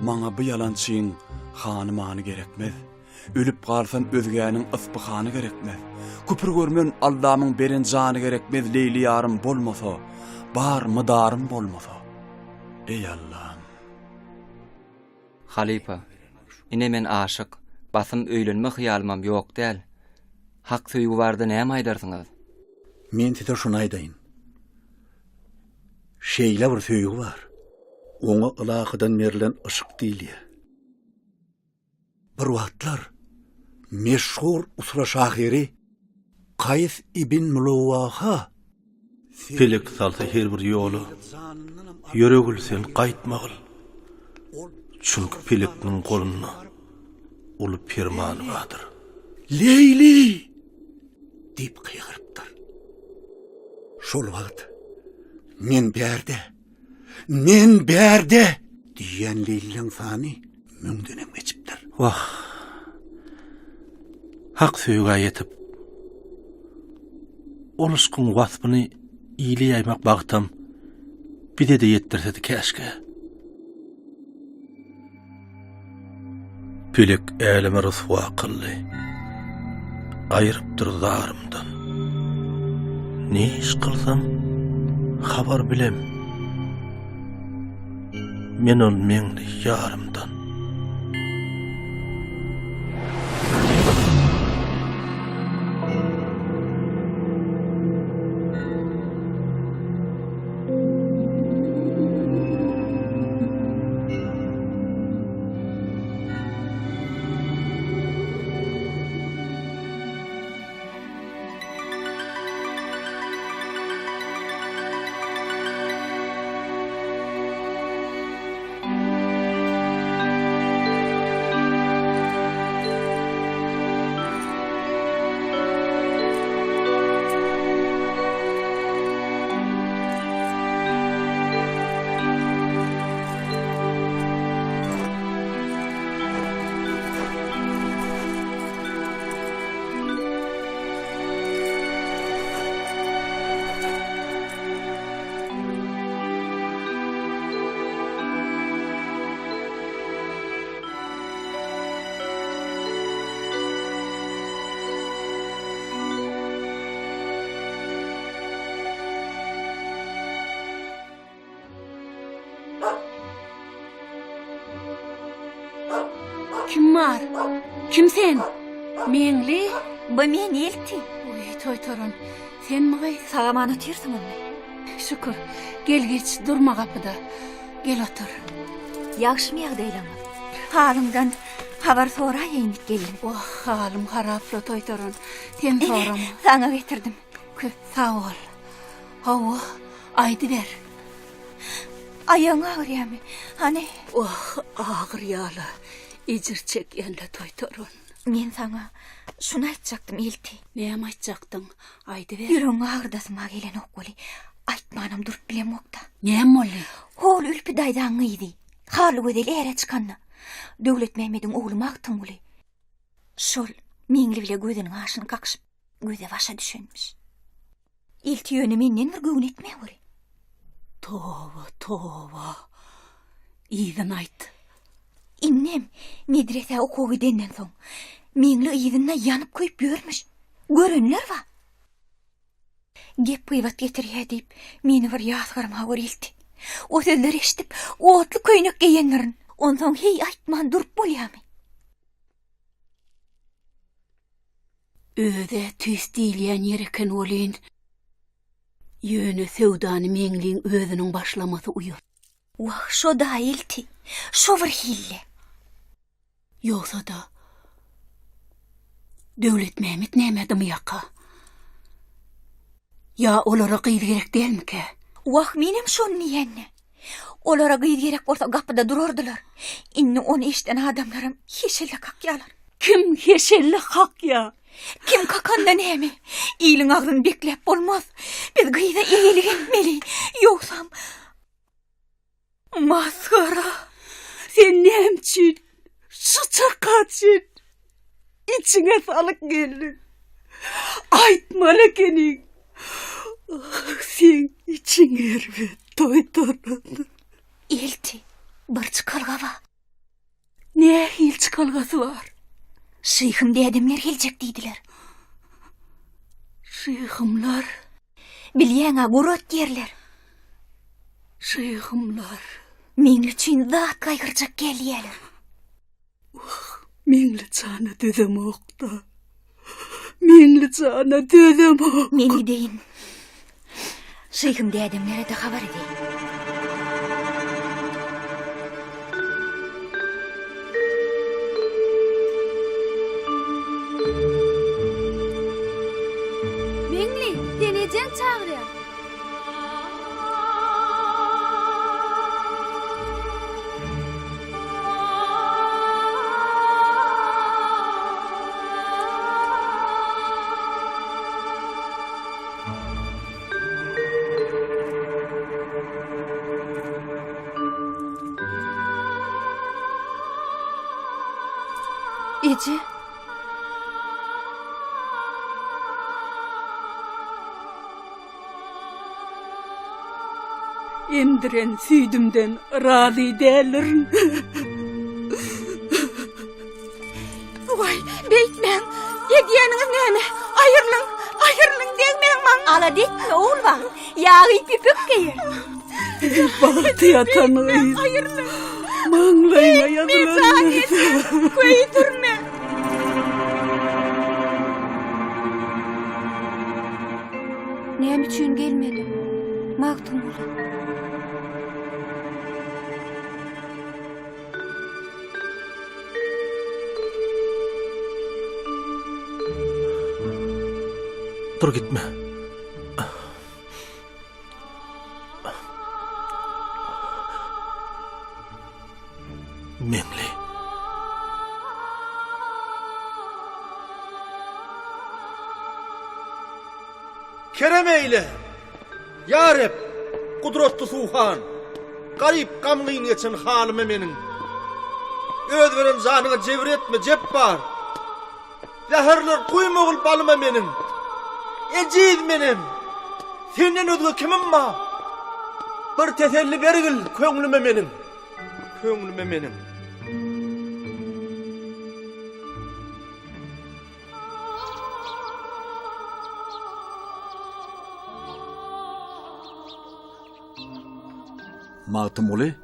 S22: Maňa bu ýalançyň hany-many gerekmez. Ölüp galsam özgäniň yspyhany gerekmez. Küpür görmen Allamyň beren jany gerekmez Leýli ýarym bolmasa, bar mydarym bolmasa. Eý Allam!
S23: Halypa, ine men aşyk, basym öýlenme hyýalymam ýok däl. Hak söýgi barada näme aýdarsyňyz?
S10: Men size şuny aýdaýyn. Şeýle bir söýgi bar. Oňa ylahydan berlen yşk diýilýär. Bir wagtlar meşhur usra şahyry Kaýs ibn Muluwaha
S20: Pelek salsa her bir ýola, Ýöregil sen gaýtmagyl. Çünki pelekniň golunda uly perman bardyr.
S10: Leýli! diýip gygyrypdyr. Şol wagt Men bärde! Men bärde! Diýýän Leýlileň sany müňdenem geçipdir.
S20: Wah! Hak söýgä ýetip, ol yşkyň waspyny ile ýaýmak bagtam bize-de ýetdirsedi käşgä. Pelek äleme ryswa kyldy, Aýrypdyr zarymdan. Ne iş kylsam, habar bilem, Men ol meňli ýarymdan.
S15: Kim bar? Kim sen? Meňli?
S4: Bu men Elti.
S15: Oý, toýtaran. Senmi gyz?
S4: Sag-aman otyrsyňyzmy?
S15: Şükür. Gel geç, durma gapyda. Gel otur.
S4: Ýagşymy ýagdaýlaryňyz? Halyňdan habar soraýaýyn diýip geldim.
S15: Wah, halym harapla toýtaran. Sen sorama.
S4: Saňa getirdim.
S15: Köp sag bol. Hawa, aýdyber.
S4: Aýagyň agyrýamy? Hany?
S15: Wah, agyrýa-la. Ejir çekýän-le toýtaran.
S4: Men saňa şuny aýtjakdym, Ilti.
S15: Näme aýtjakdyň? Aýdyber.
S4: Ýüregiňi agyrdasym-a gelenok weli, aýtmanam durup bilemok-da.
S15: Näme boldy?
S4: Hol Ülpi daýzaň gyzy, Hallygözel äre çykanda, Döwletmämmediň ogly Magtymguly şol Meňli bile gözüniň aşyny kakyşyp, göze-başa düşenmiş. Ilti ýöne menden bir göwün etmäweri.
S15: Toba, toba. Yzyny aýt.
S4: Indem medresä okuwa gidenden soň, Meňli yzynda ýanyp-köýüp ýörmüş. Görenler bar. Gep-gybat getirýä diýip, meni bir ýazgarmaweri ilti. O sözleri eşidip, otly köýnek geýendirin. Onsoň heý aýtman durup bolýamy?
S15: Öz-ä tüýs diýilýän ýer eken welin, ýöne söwdany Meňliň özüniň başlamasy uýat.
S4: Wah, şo-da ilti, şo bir hille.
S15: Ýogsa-da, Döwletmämmet nämä dymýaka? Ýa olara gyz gerek dälmikä?
S4: Wah, menem şony diýende. Olara gyz gerek bolsa gapyda durardylar. Indi ony eşiden adamlaram heşelle kakýarlar.
S15: Kim heşelle kakýa?
S4: Kim kakanda näme? Iliň agzyny bekläp bolmaz. Biz gyza eýelik etmeli. Ýogsam
S15: Masgara! Sen näme üçin şu çaka çen içiňe salyp geldiň? Aýtmaly ekeniň. Ah, seň içiň erbet, toýtaran.
S4: Elti, bir çykalga bar.
S15: Nähili çykalgasy bar?
S4: Şyhym dädemler geljek diýdiler.
S15: Şyhymlar?
S4: Bilýäň-ä, gurat ýerler.
S15: Şyhymlar.
S4: Meňli üçin zat gaýgyrjak gelýäler.
S15: Wah, Meňli jana dözemok-da. Meňli jana dözemok.
S4: Men gideýin. Şyhym dädemlere-de habar edeýin.
S3: Meňli, seni ejeň çagyrýar.
S4: Eje.
S15: Emdiren süýdümden razy däldirin.
S4: Waý, beýtmäň. Edýäniňiz näme? Aýrylyň, aýrylyň, degmäň maňa. Alada etme, ogulbag. Ýagy ýüpek geýer.
S15: Bagty ýatan gyz. Maňlaýyňa ýazylan närse.
S4: Köýdürme. Näme üçin gelmediň, Magtymguly?
S20: Dur gitme. Meňli.
S19: Kerem eýle, ýa Reb, gudratly Suhan, Garyp gamgyn geçen halyma meniň. Öz beren janyňa jebir etme, Jepbar! Zäherler guýmagyl balyma meniň. Ejiz menem, senden özge kimim bar? Bir teselli bergil köňlüme meniň, Köňlüme meniň.
S10: Magtymguly,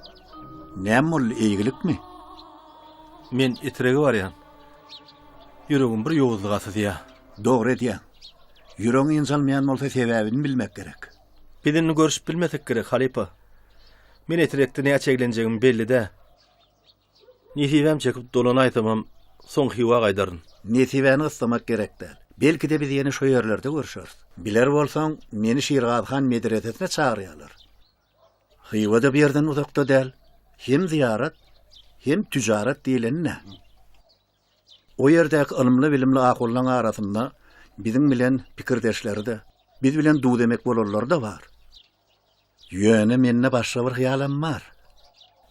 S10: näme boldy, eýgilikmi?
S20: Men Etrege barýan. Ýüregim bir ýowuzlyga syzýar.
S10: Dogry edýäň. Ýüregiň ynjalmaýan bolsa sebäbini bilmek gerek.
S20: Biz indi görüşip bilmesek gerek, halypa. Men Etrekde näçe eglenjegim belli dä. Nesibäm çekip dolanaýsamam, soň Hywa gaýdaryn.
S10: Nesibäni gyssamak gerek däl. Belki-de biz ýene şo ýerlerde görşeris. Biler bolsaň, meni Şirgazy han medresesine çagyrýarlar. Hywa-da bu ýerden uzakda däl. Hem zyýarat, hem tüjarat diýleni-dä. O ýerdäki ylymly-bilimli ahunlaň arasynda biziň bilen pikirdeşleri-de, biz bilen duz-emek bolanlary-da bar. Ýöne mende başga bir hyýalam bar.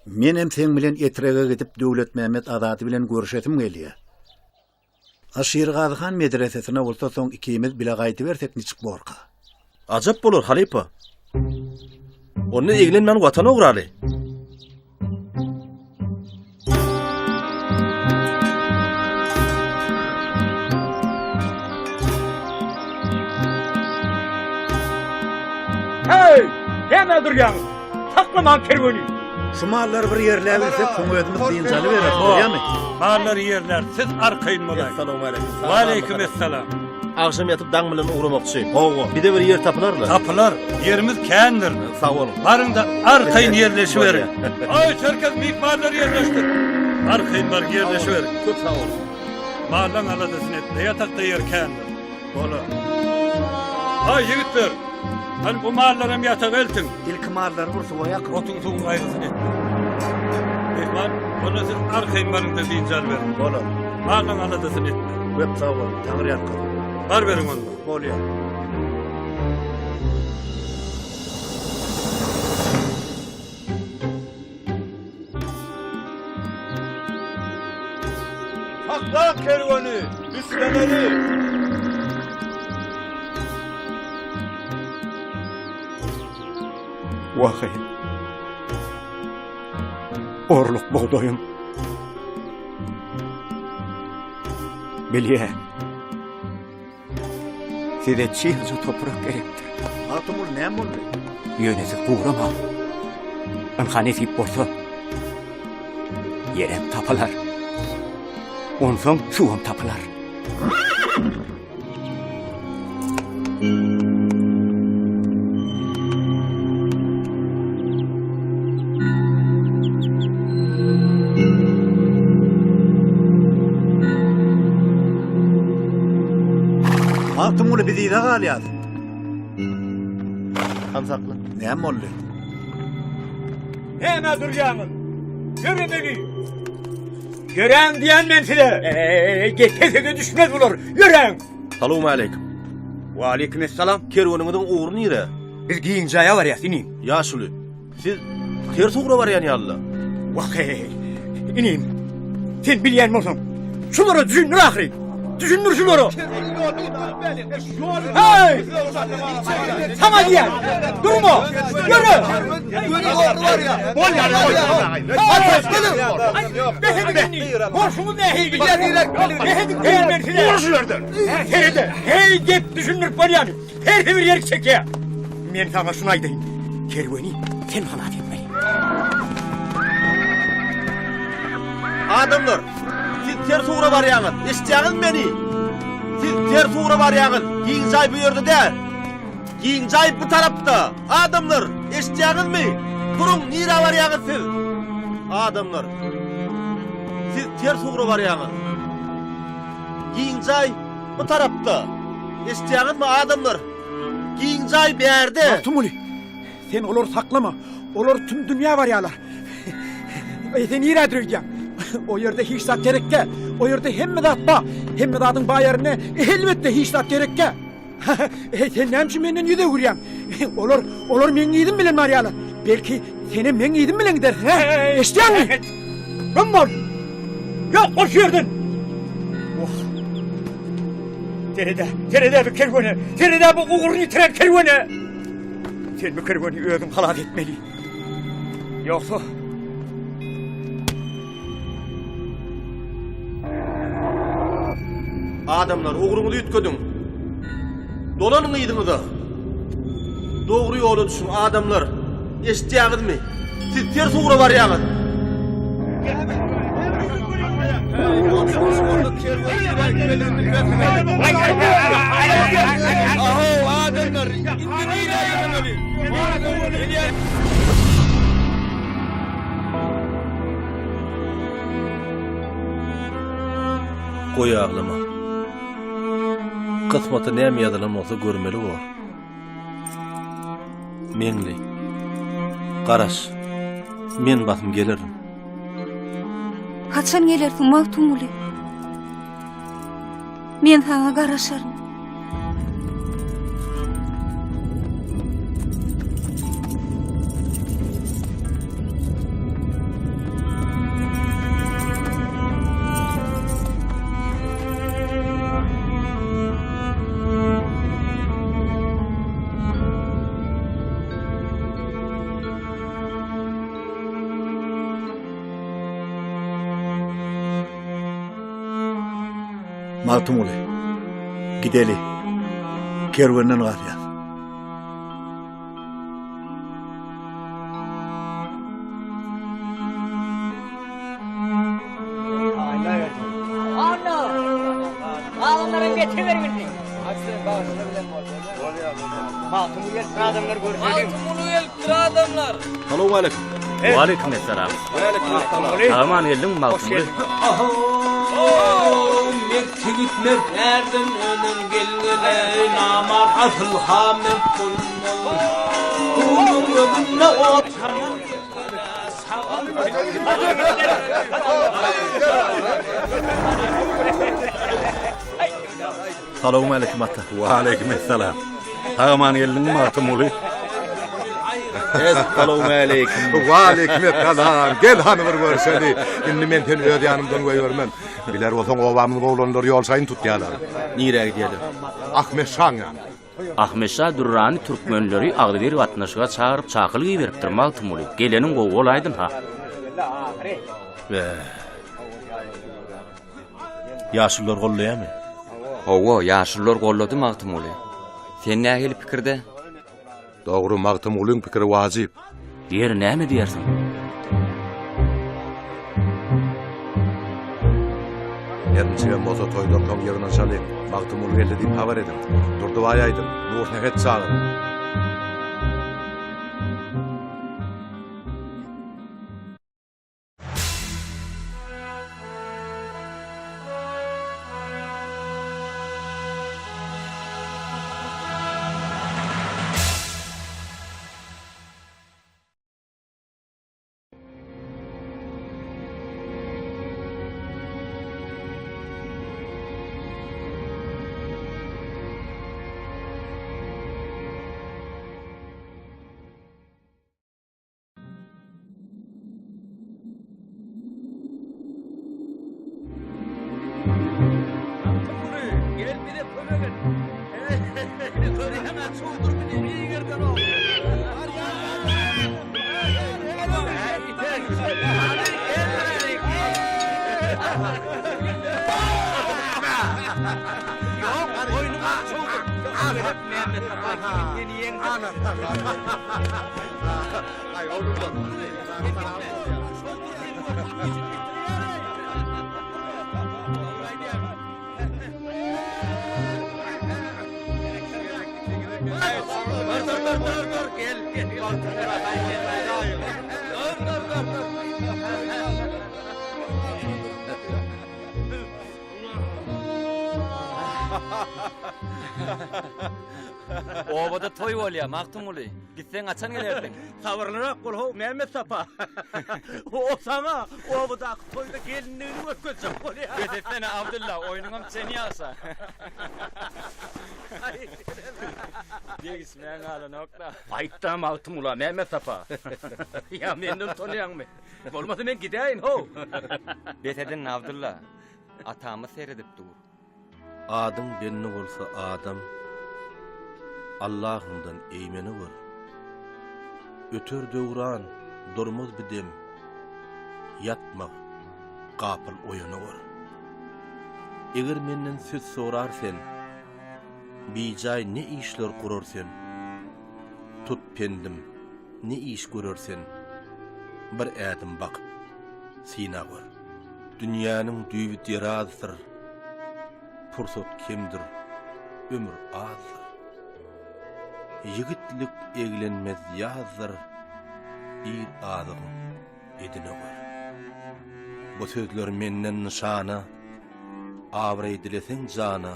S10: Menem seň bilen Etrege gidip Döwletmämmet Azady bilen görüşesim gelýär. A Şirgazy han medresesine bolsa soň ikimiz bile gaýdybersek niçik borka?
S20: Ajap bolar, halypa. Onda eglenmän Watana ugraly.
S14: Hey! Näme durýaňyz? Saklamaň kerweni!
S10: Şu mallary bir ýerläbilsek, soň özümiz dynç alybereris, bolýamy?
S12: Mallary ýerlär, siz arkaýyn bolaýyň.
S20: Essalawmaleýkim.
S12: Waleýkim essalam.
S20: Agşam ýatyp daň bilen ugramakçy. Hawa. Bize bir ýer tapylar-la.
S12: Tapylar. Ýerimiz kändir.
S20: Sag boluň.
S12: Baryň-da arkaýyn ýerleşiberiň. Aý, Çerkez myhmanlary ýerleşdir. Arkaýyn baryň ýerleşiberiň.
S20: Köp sag boluň.
S12: Mallaň aladasyny etme, ýatakda ýer kändir. Bolar. Aý, ýigitler, hany bu mallaram ýataga eltiň.
S10: Ilki mallary bir suwa ýakyň.
S12: Otuň suwuň gaýgysyny etme. Myhman, onda siz arkaýyn baryň-da dynç alyberiň.
S10: Bolar.
S12: Mallaň aladasyny etme.
S10: Köp sag boluň, Taňry ýalkasyn.
S12: Baryberiň onda.
S10: Bolýar.
S7: Sakla kerweni, düşlemeli.
S14: Wahy. Orluk bugdaýym. Bilýän. Size çygja toprak gerekdir.
S10: Magtymguly näme boldy?
S14: Ýöne siz guramaň. Ynha nesip bolsa, ýerem tapylar. Onsoň suwam tapylar.
S10: Magtymguly biz yza galýas.
S20: Han sakla.
S10: Näme boldy?
S14: Näme durýaňyz? Ýöremeli. Ýöräň diýen men size. Eý, kesege düşmez bular. Ýöräň.
S20: Salowmaleýkim.
S14: Waleýkim essalam.
S20: Kerweniňiziň ugry nire?
S14: Biz giň jaýa barýas, inim.
S20: Ýaşuly, Siz ters ugra barýan ýaly-la.
S14: Wah-eý, inim, sen bilýän bolsaň, şulara düşündir ahyry. Düşündir şulara. Heý! Saňa diýýän, durma, ýöre! Bolýar, bolýar. Bes ediň indi. Bolşuňyz nähili? Bes ediň diýýän men size. Dur şu ýerden. Serede, heý gep düşündirip bolýany. Hersi bir ýerik çekýär. Men saňa şuny aýdaýyn. Kerweni sen halas etmeli.
S19: Adamlar, siz ters ugra barýaňyz. Eşitýäňizmi meni? Siz ters ugra barýaňyz. Giň jaý bu ýerde däl. Giň jaý bu tarapda. Adamlar, eşitýäňizmi? Duruň, nirä barýaňyz siz? Adamlar, siz ters ugra barýaňyz. Giň jaý bu tarapda. Eşitýäňizmi, adamlar? Giň jaý bärde.
S11: Magtymguly, sen olary saklama. Olar tüm dünýä barýarlar. Eý, sen nirädir öýdýäň? O ýerde hiç zat gerek däl. O ýerde hemme zat bar. Hemme zadyň bar ýerinde elbetde hiç zat gerek däl. Eý, sen näme üçin menden ýüz öwürýäň? Olar, olar meň yzym bilen barýarlar. Belki, senem meň yzym bilen gidersiň, hä? Eşidýäňmi?
S14: Güm bol! Ýok bol şu ýerden! Wah! Sered-ä, sered-ä bu kerwene! Sered-ä bu ugruny ýitiren kerwene! Sen bu kerweni özüň halas etmeli. Ýogsa...
S19: Adamlar, ugruňyzy üýtgediň. Dolanyň yzyňyza. Dogry ýola düşüň, adamlar. Eşitýäňizmi? Siz ters ugra barýaňyz.
S5: Ahow, adamlar, indi nirä ýöremeli?
S20: Goý aglama. Kysmata näme ýazylan bolsa görmeli bor. Meňli. Garaş. Men basym gelerin.
S4: Haçan gelersiň Magtymguly? Men saňa garaşaryn.
S10: Magtymguly, gideli. Kerwenden galýas.
S2: Anna! Adamlara getiber bildi.
S14: Magtymguly gelipdir adamlar görüşelim.
S5: Magtymguly gelipdir adamlar.
S17: Salowmaleýkim.
S18: Waleýkim essalam. Sag-aman geldiňmi Magtymguly?
S5: Mert ýigit mert ärden önen gelgele namart asyl ha mert bolmaz. Onuň özünde ot
S10: Salowmaleýkim ata.
S9: Waleýkim essalam. Sag-aman geldiňmi Magtymguly?
S20: Essalowmaleýkim.
S16: Waleýkim essalam. Gel hany bir görşeli. Indi men seni öz ýanymdan goýbermen. Biler bolsaň obamyzyň oglanlary ýol şaýyny tutýarlar.
S20: Nirä gidýärler?
S16: Ahmet şaň ýanyna.
S18: Ahmet şa Dürrany türkmenleri agzybir gatnaşyga çagyryp çakylyk iberipdir Magtymguly. Geleniň gowy bolaýdyn-ha.
S20: Bä. Ýaşulular gollaýarmy?
S23: Hawa, ýaşulular gollady Magtymguly. Sen nähili pikirde?
S16: Dogry, Magtymgulyň pikiri wajyp.
S18: Ýeri näme diýersiň?
S16: Her niçigem bolsa toýdan soň ýygnanyşalyň. Magtymguly geldi diýip habar ediň. Durdybaý aýdyň, Nursähet çagyryň.
S5: Gel bize kömek et. Görýäň-ä, çuwdur bizi bir ýerden o. Ýok, oýnuň aly çuwdur. Mämmet Sapa seni ýeňdi.
S23: Obada toý bolýar, Magtymguly. Gitseň haçan gelersiň?
S1: Sabyrlyrak bol how, Mämmet Sapa. O saňa obadaky toýda gelinligini görkezjek bolýar.
S5: Bes etsene, Abdylla, oýnuňam çeni ýagşa. Degişmäň galanok-da.
S18: Aýt-da Magtymgula, Mämmet Sapa. Ýa menden utanýaňmy? Bolmasa men gidäýin, how.
S23: Bes edin, Abdylla. Atamyz seredip dur.
S20: Adyň belli bolsa adam, Allahyňdan eýmene gör. Öter döwran, durmaz bir dem, Ýatma, gapyl oýana gör. Eger menden söz sorar sen, Bijaý ne işler gurar sen? Tut pendim, ne iş görer sen? Bir ädim bakyp, syna gör. Dünýäniň düýbi derazdyr, Pursat kemdir, ömür azdyr. Ýigitlik eglenmez ýazdyr, Ir azygyň edine gör. Bu sözler menden nyşana, Abraý dileseň jana,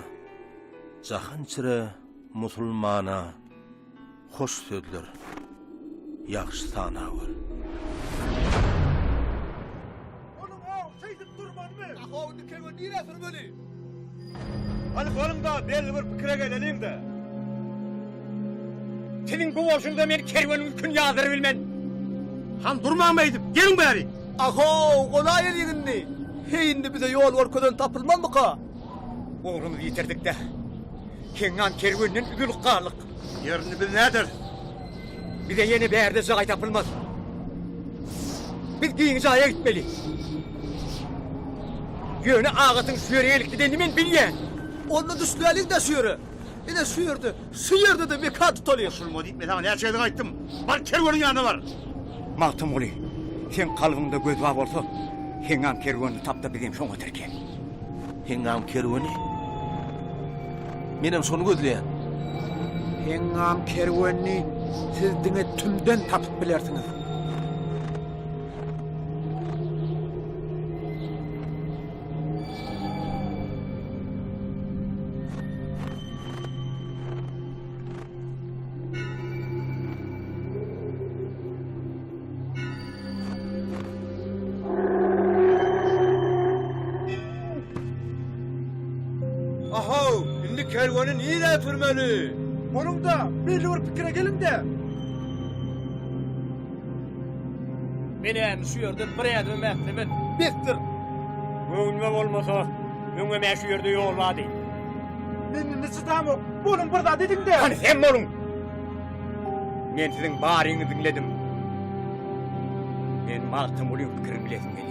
S20: Jahan içre musulmana, Hoş sözler, ýagşy sana gör.
S19: Şeýdip durmalymy? Ahow indi kerwen nirä sürmeli? Hany boluň-da, belli bir pikire geleliň-dä.
S14: Siziň bu bolşuňyza men kerweniň ýüküni ýazdyrybilmen.
S7: Han durmaň beýdip, geliň bäri!
S19: Ahow, golaýylyk indi. Heý indi bize ýol görkezen tapylmazmyka?
S14: Ugrumyzy ýitirdik-dä. Heňňam kerwenden üzülip galdyk.
S7: Ýer indi biz näderis?
S14: Bize ýene bärde jaý tapylmaz. Biz giň jaýa gitmeli. Ýöne Agatyň şu ýere gelip gidenini men bilýän.
S19: Onda düşläliň-dä şu ýere. Ine şu ýerde, şu ýerde-de mekan tutalyň.
S7: Goşulma diýip men saňa näçe gezek aýtdym. Bar kerweniň ýanyna bar.
S14: Magtymguly, seň kalbyňda göz bar bolsa, Heňňam kerwenini tap-da bizem şoňa tirkel.
S20: Heňňam kerweni? Menem şony gözleýän.
S11: Heňňam kerwenini siz diňe tümden tapyp bilersiňiz.
S7: Ahow, indi kerweni nirä sürmeli?
S11: Boluň-da, belli bir pikire geliň-dä.
S5: Men indi şu ýerden bir ädimem ätlemen.
S19: Besdir.
S14: Göwnüme bolmasa, öňem-ä şu ýerde ýol bardy.
S11: Men indi çydamok. Boluň bir zat ediň-dä.
S14: Hany sen boluň. Men siziň baryňyzy diňledim. Men Magtymgulyň pikirini bilesim gelýär.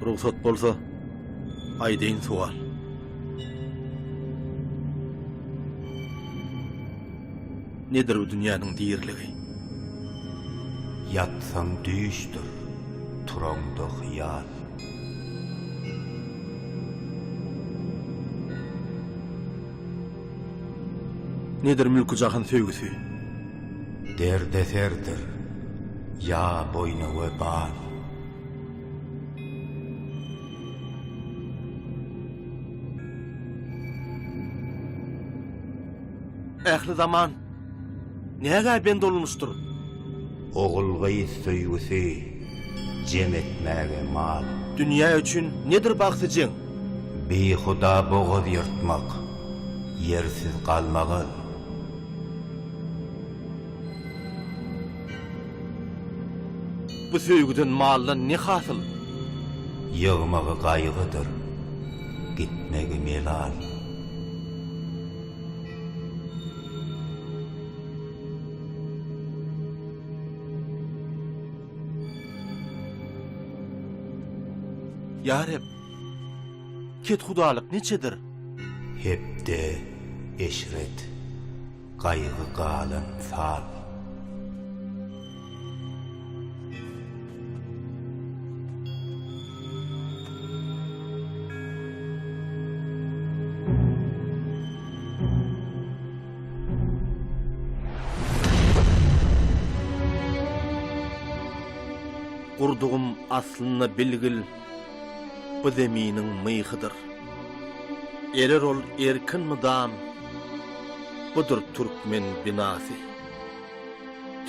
S20: Rugsat bolsa, aýdaýyn sowal. Nedir bu dünýäniň diriligi?
S21: Ýatsaň düýşdür, turaňda hyýal.
S20: Nedir mülki-jahan söýgüsi?
S21: Derdeserdir, ýa boýna webal.
S20: Ähli zaman nägä bend olunmuşdyr?
S21: Ogul-gyz söýgüsi jem etmäge mal.
S20: Dünýä üçin nedir bagty jeň?
S21: Bihuda bogaz ýyrtmak, ýersiz galmagal.
S20: Bu söýgüden maldan ne hasyl?
S21: Ýygmagy gaýgydyr, gitmegi melal.
S20: Ýa Reb, kethudalyk niçedir?
S21: Hepde, eşret, gaýgy galan sal.
S20: gurdugym aslynda bilgil, bu zeminiň myhydyr. Erer ol erkin mydam, budur türkmen binasy.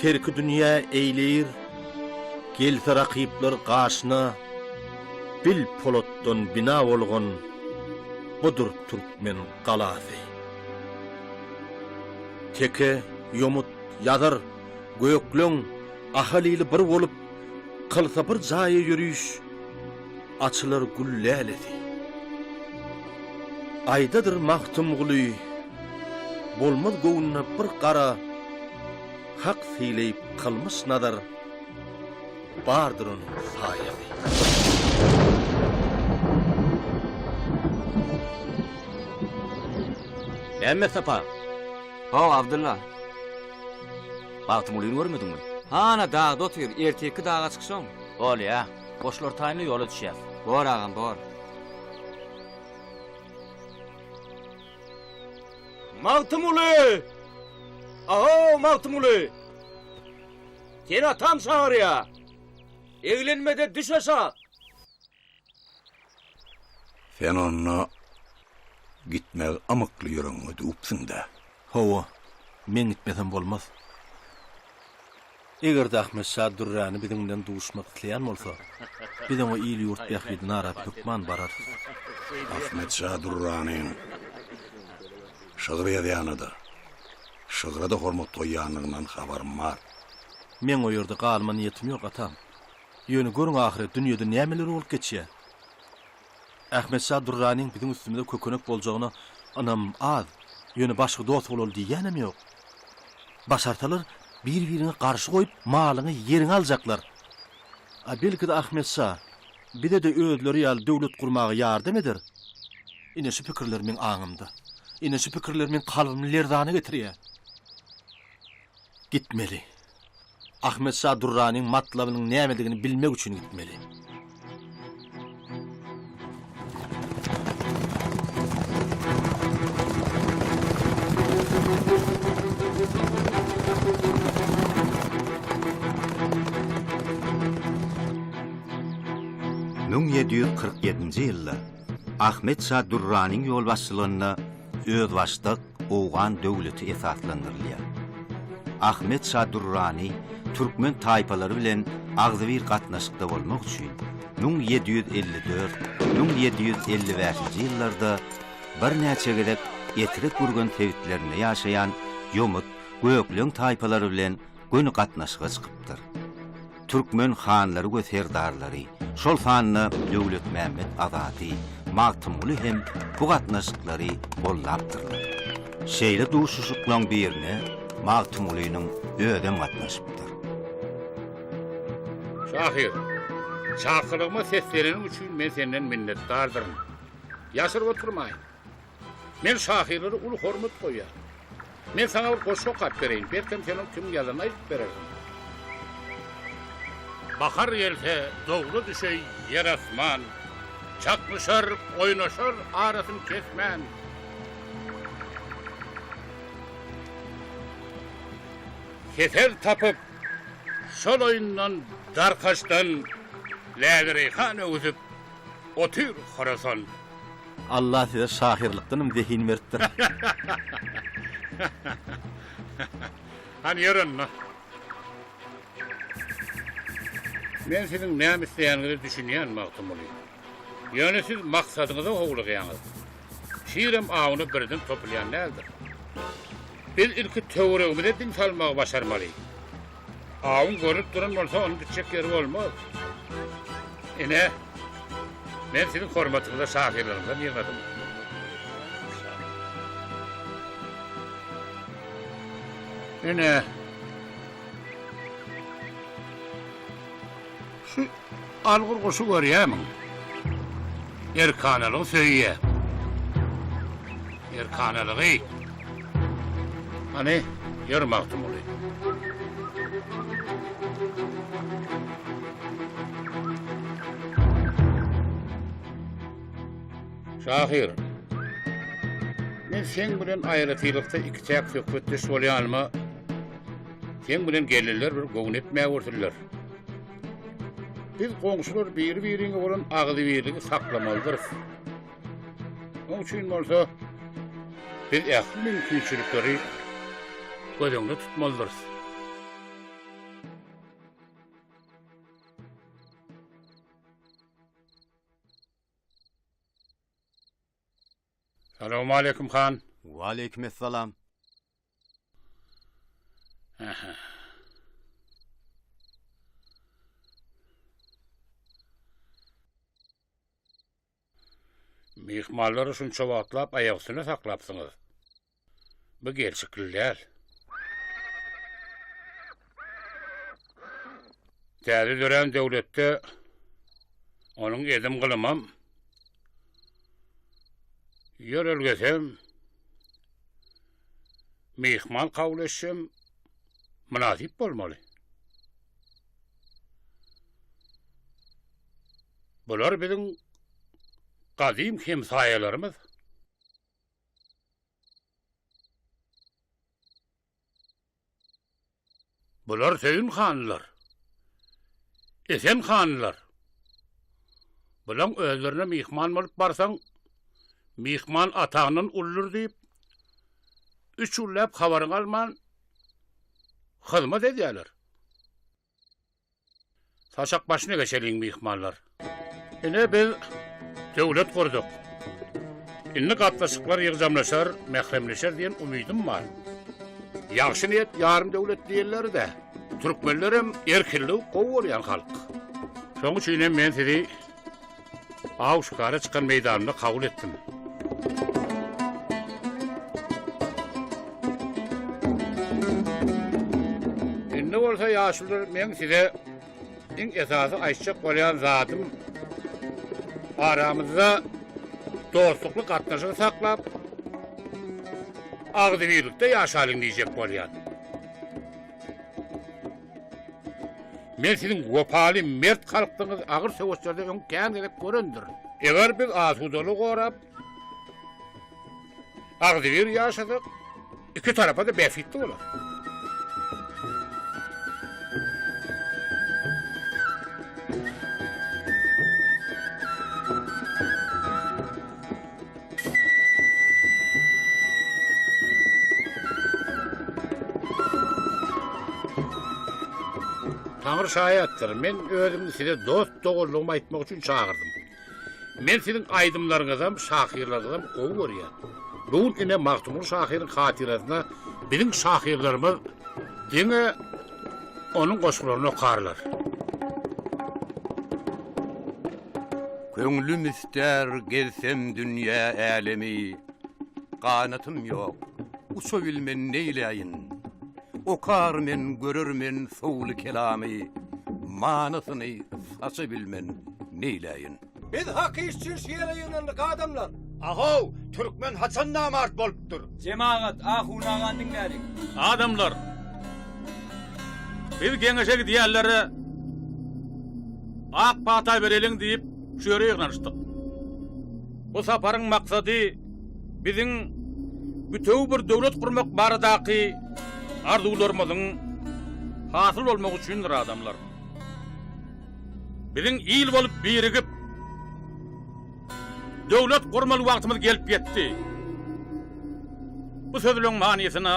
S20: Terki dünýä eýleýir, gelse rakyplar gaşyna, bil polatdan bina bolgan, budur türkmen galasy. Teke, ýomut, ýazyr, gökleň, ahal ili bir bolup, kylsa bir jaýa ýöriş, açylar gül lälesi. Aýdadyr Magtymguly, bolmaz göwnüne bir gara, Hak sylaýyp kylmyş nazar, bardyr onuň saýasy.
S18: Mämmet Sapa!
S23: Haw, Abdylla.
S18: Magtymgulyny görmediňmi?
S23: Hana, dagda otyr, ertirki daga çykşaň.
S18: Bolýa. Goşlar taýynla ýola düşýäs.
S23: Bor agam, bor.
S14: Magtymguly! Ahow, Magtymguly! Seni atam çagyrýa. Eglenme-de düş aşak!
S9: Sen onda gitmegi ymykly ýüregiňe düwüpsiň-dä?
S20: Hawa, meň gitmesem bolmaz. Eger-de Ahmet şa Dürräni biziň bilen duşmak isleýän bolsa, biz oňa il-ýurt bähbidini arap hökman bararys.
S9: Ahmet şa Dürräniň şygyr ýazýana-da, şygra-da hormat goýýandygyndan habarym bar.
S20: Meň o ýerde galma niýetim ýok, atam. Ýöne görüň ahyry dünýede nämeler bolup geçýär. Ahmet şa Dürranyň biziň üstümize kökenek boljagyna ynamym az. Ýöne başga dost bolaly diýýänem ýok. Başarsalar bir-biriňi garşy goýup malyňy ýeriňi aljaklar. A belki-de Ahmet şa bize-de özleri ýaly döwlet gurmaga ýardam eder. Ine şu pikirler meň aňymda. Ine şu pikirler meň kalbymy lerzana getirýär. Gitmeli. Ahmet şa Durranyň matlabynyň nämedigini bilmek üçin gitmeli.
S21: ...1747-nji ýylda Ahmet şa Durranyň ýolbaşçylygynda özbaşdak owgan döwleti esaslandyrylýar. Ahmet şa Durrany türkmen taýpalary bilen agzybir gatnaşykda bolmak üçin 1754, 1755-nji ýyllarda birnäçe gezek Etrek-Gürgen sebitlerinde ýaşaýan ýomut, gökleň taýpalary bilen göni gatnaşyga çykypdyr. Türkmen hanlary we serdarlary, şol sanda Döwletmämmet Azady, Magtymguly hem bu gatnaşyklary goldapdyrlar. Şeýle duşuşyklaň birine Magtymgulynyň özem gatnaşypdyr.
S9: Şahyr, çakylygyma sesleneniň üçin men senden minnetdardyryn. Ýaşyryp oturmaýyn. Men şahyrlara uly hormat goýýan. Men saňa bir goşgy okap bereýin, belkem sen ony kimiň ýazanyny aýdyp berersiň. Bahar gelse, dowla düşeý ýer-asman, Çaknyşar, oýnaşar arasyn kesmän. Hesel tapyp, şol oýundan, darkaşdan Läle-reýhan öwsüp otyr Horasan.
S20: Allah size şahyrlykdanam zehin beripdir.
S9: Hany ýör onda. Men siziň näme isleýäniňize düşünýän, Magtymguly. Ýöne siz maksadyňyza howlugýaňyz. Şirem awuna birden topulýan däldir. Biz ilki töweregimize diň salmagy başarmaly. Awuň görnüp duran bolsa, onuň gitjek ýeri bolmaz. Ine, men siziň hormatyňyza şahyrlaryňyzdan ýygnadym. Ine, şu algyr guşy görýärmiň? Erkanalygy söýýär. Erkanalygy. Hany, ýör Magtymguly. Şahyr, men seň bilen aýratylykda ikiçäk söhbetdeş bolýanyma seň bilen gelinler bir göwün etmäge görsünler. Biz goňşular biri-biriňe bolan agzybirligi saklamalydyrys. Oň üçin bolsa biz ähli mümkinçilikleri göz öňünde tutmalydyrys. Salowmaleýkim han.
S21: Waleýkim essalam.
S9: Aha. Myhmanlary şunça wagtlap aýak üstünde saklapsyňyz. Bu gelşikli däl. Täze dörän döwletde onuň edim-gylymam, ýörelgesem, myhman kabul edişem mynasyp bolmaly. Bular biziň gadym hemsaýalarymyz. Bular Söýün hanlar, Esen hanlar. Bulaň özlerine myhman bolup barsaň, myhman ataňdan uludyr diýip, üç günläp habaryňy alman, hyzmat edýärler. Saçak başyna geçeliň myhmanlar. Ine biz döwlet gurduk. Indi gatnaşyklar ýygjamlaşar, mähremleşer diýen umydym bar. Ýagşy niýet ýarym döwlet diýenleri-de. Türkmenlerem erkinligi gowy görýän halk. Şoň üçin hem men sizi aw-şikara çykan meýdanymda kabul etdim. Indi bolsa ýaşulular meň size iň esasy aýtjak bolýan zadym aramyzda dostlukly gatnaşygy saklap, agzybirlikde ýaşalyň diýjek bolýan. Men siziň wepaly, mert halkdygyňyzy agyr söweşlerde öň kän gezek görendirin. Eger biz asudalygy gorap, agzybir ýaşasak, iki tarapa-da bähbitli bolar. Taňry şaýatdyr, men özümi size dost-doganlygymy aýtmak üçin çagyrdym. Men siziň aýdymlaryňyzam, şahyrlaryňyzam gowy görýän. Bu gün ine Magtymguly şahyryň hatyrasyna biziň şahyrlarymyz diňe onuň goşgularyny okarlar.
S6: Köňlüm istär gezsem dünýä älemi, Ganatym ýok, uçabilmen neýläýin. Okar men, görer men sowly kelamy, Manysyny saçabilmen neýläýin.
S7: Biz hak iş üçin şu ýere ýygnandyk adamlar. Ahow, türkmen haçan namart bolupdyr?
S5: Jemagat, ahun agany diňläliň.
S12: Adamlar! Biz geňeşe gidýänlere ak pata bereliň diýip, şu ýere ýygnanyşdyk. Bu saparyň maksady biziň bütewi bir döwlet gurmak baradaky arzuwlarymyzyň hasyl bolmagy üçindir, adamlar. Biziň il bolup birigip, döwlet gurmaly wagtymyz gelip ýetdi. Bu sözleň manysyna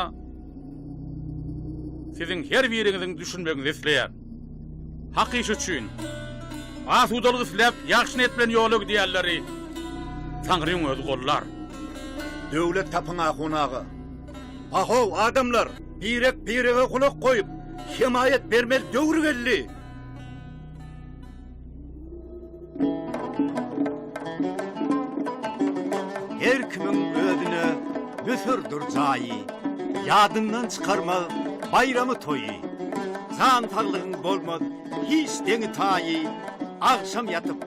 S12: siziň her biriňiziň düşünmegiňizi isleýän. Hak iş üçin, asudalyk isläp, ýagşy niýet bilen ýola gidýänleri Taňryň özi gollar.
S10: Döwlet tapyň ahun aga. Ahow, adamlar! Birek-birege gulak goýup, hemaýat bermeli döwür geldi.
S21: Her kimiň özüne Müsürdir jaýy, Ýadyndan çykarmaz baýramy toýy. Jan saglygyň bolmaz hiç deňi taýy, Agşam ýatyp,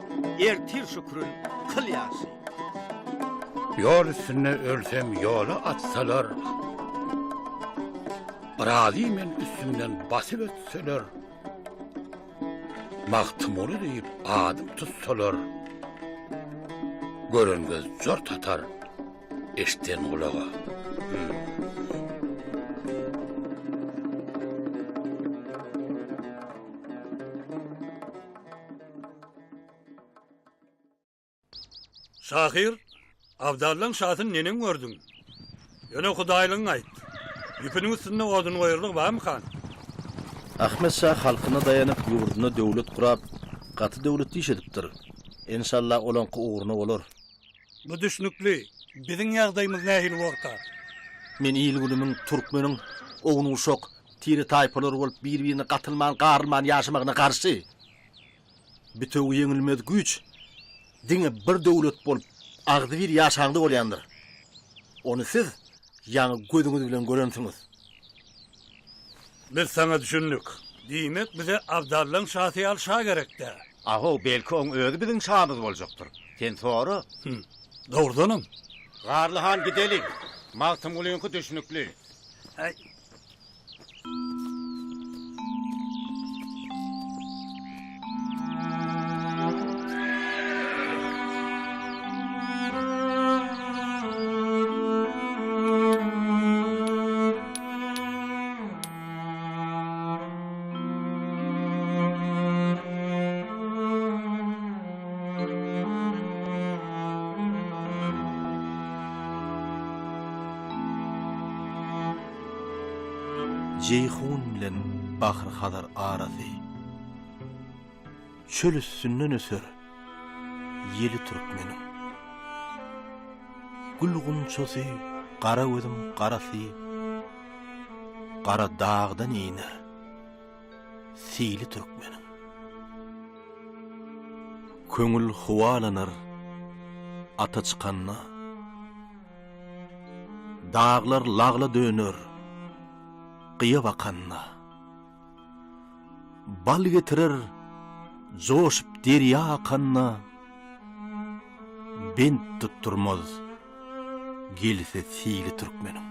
S21: ertir şükrün kyl ýagşy.
S9: Ýol üstünde ölsem ýola atsalar, Razy men üstümden basyp ötseler. Magtymguly diýip adym tutsalar, Gören göz jort atar, eşden gulaga. Hmm.
S8: Şahyr, Abdallaň şasyny neneň gördüň? Ýöne hudaýlygyňy aýt. Ýüpüniň üstünde odun goýarlygy barmykan?
S20: Ahmet şa halkyna daýanyp ýurdunda döwlet gurap gaty döwletli iş edipdir. Enşalla olaňky ugruna bolar.
S8: Bu düşnükli. Biziň ýagdaýymyz nähili borka?
S20: Men il-günümiň, türkmeniň ownuk-uşak, tire-taýpalar bolup bir-birine gatylman, garylman ýaşamagyna garşy. Bitewi ýeňilmez güýç diňe bir döwlet bolup agzybir ýaşaňda bolýandyr. Ony siz ýaňy gözüňiz bilen görensiňiz.
S8: Biz saňa düşündik. Diýmek bize Abdallaň şasy ýaly şa gerek-dä.
S1: Ahow, belki oň özi biziň şamyz boljakdyr. Sen sora.
S8: Hüm, dogrudanam.
S1: Garly han gideliň. Magtymgulyňky düşnükli.
S8: Äý.
S20: Jeýhun bilen Bahry-Hazar arasy, Çöl üstünden öser ýeli türkmeniň. Gül gunçasy gara gözüň garasy, Gara dagdan iner sili türkmeniň. Köňül howalanar ata çykanda, Daglar lagla döner gyýa bakanda. Bal getirer joşup derýa akanda, Bent tutdurmaz gelse sili türkmeniň.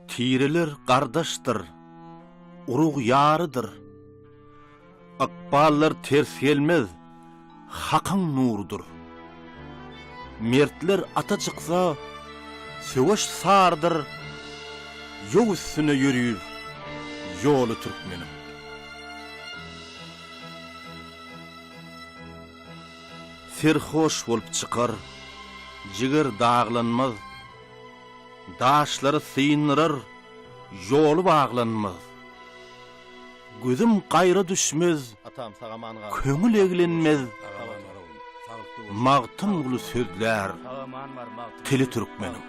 S20: Tireler gardaşdyr, urug ýarydyr. Ykballar ters gelmez, Hakyň nurudyr. Mertler ata çyksa, söweş sarydyr, Ýow üstüne ýörir ýoly türkmeniň. Serhoş bolup çykar, jiger daglanmaz, Daşlary syndyrar, ýoly baglanmaz. Gözüm gaýra düşmez, köňül eglenmez, Magtymguly sözlär tili türkmeniň.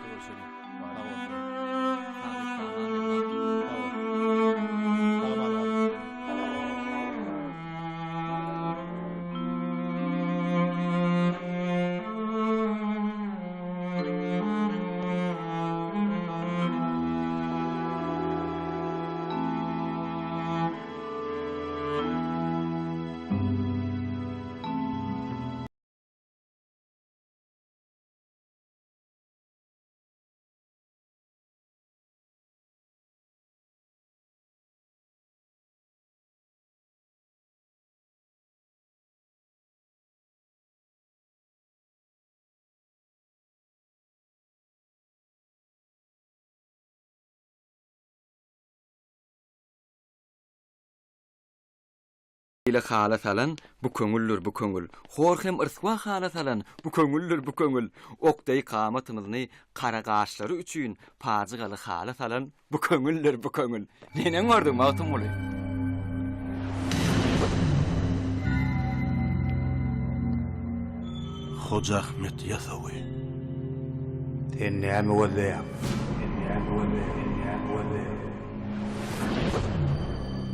S23: Beýle hala salan bu köňüldir, bu köňül. Hor hem yrswa hala salan bu köňüldir, bu köňül. Ok deý kamatymyzny gara gaşlary üçin pajygaly hala salan bu köňüldir, bu köňül. Neneň gördüň, Magtymguly?
S20: Hoja Ahmet Ýasawy.
S10: Sen näme gözleýäň? Sen näme gözleýäň? Sen näme gözleýäň?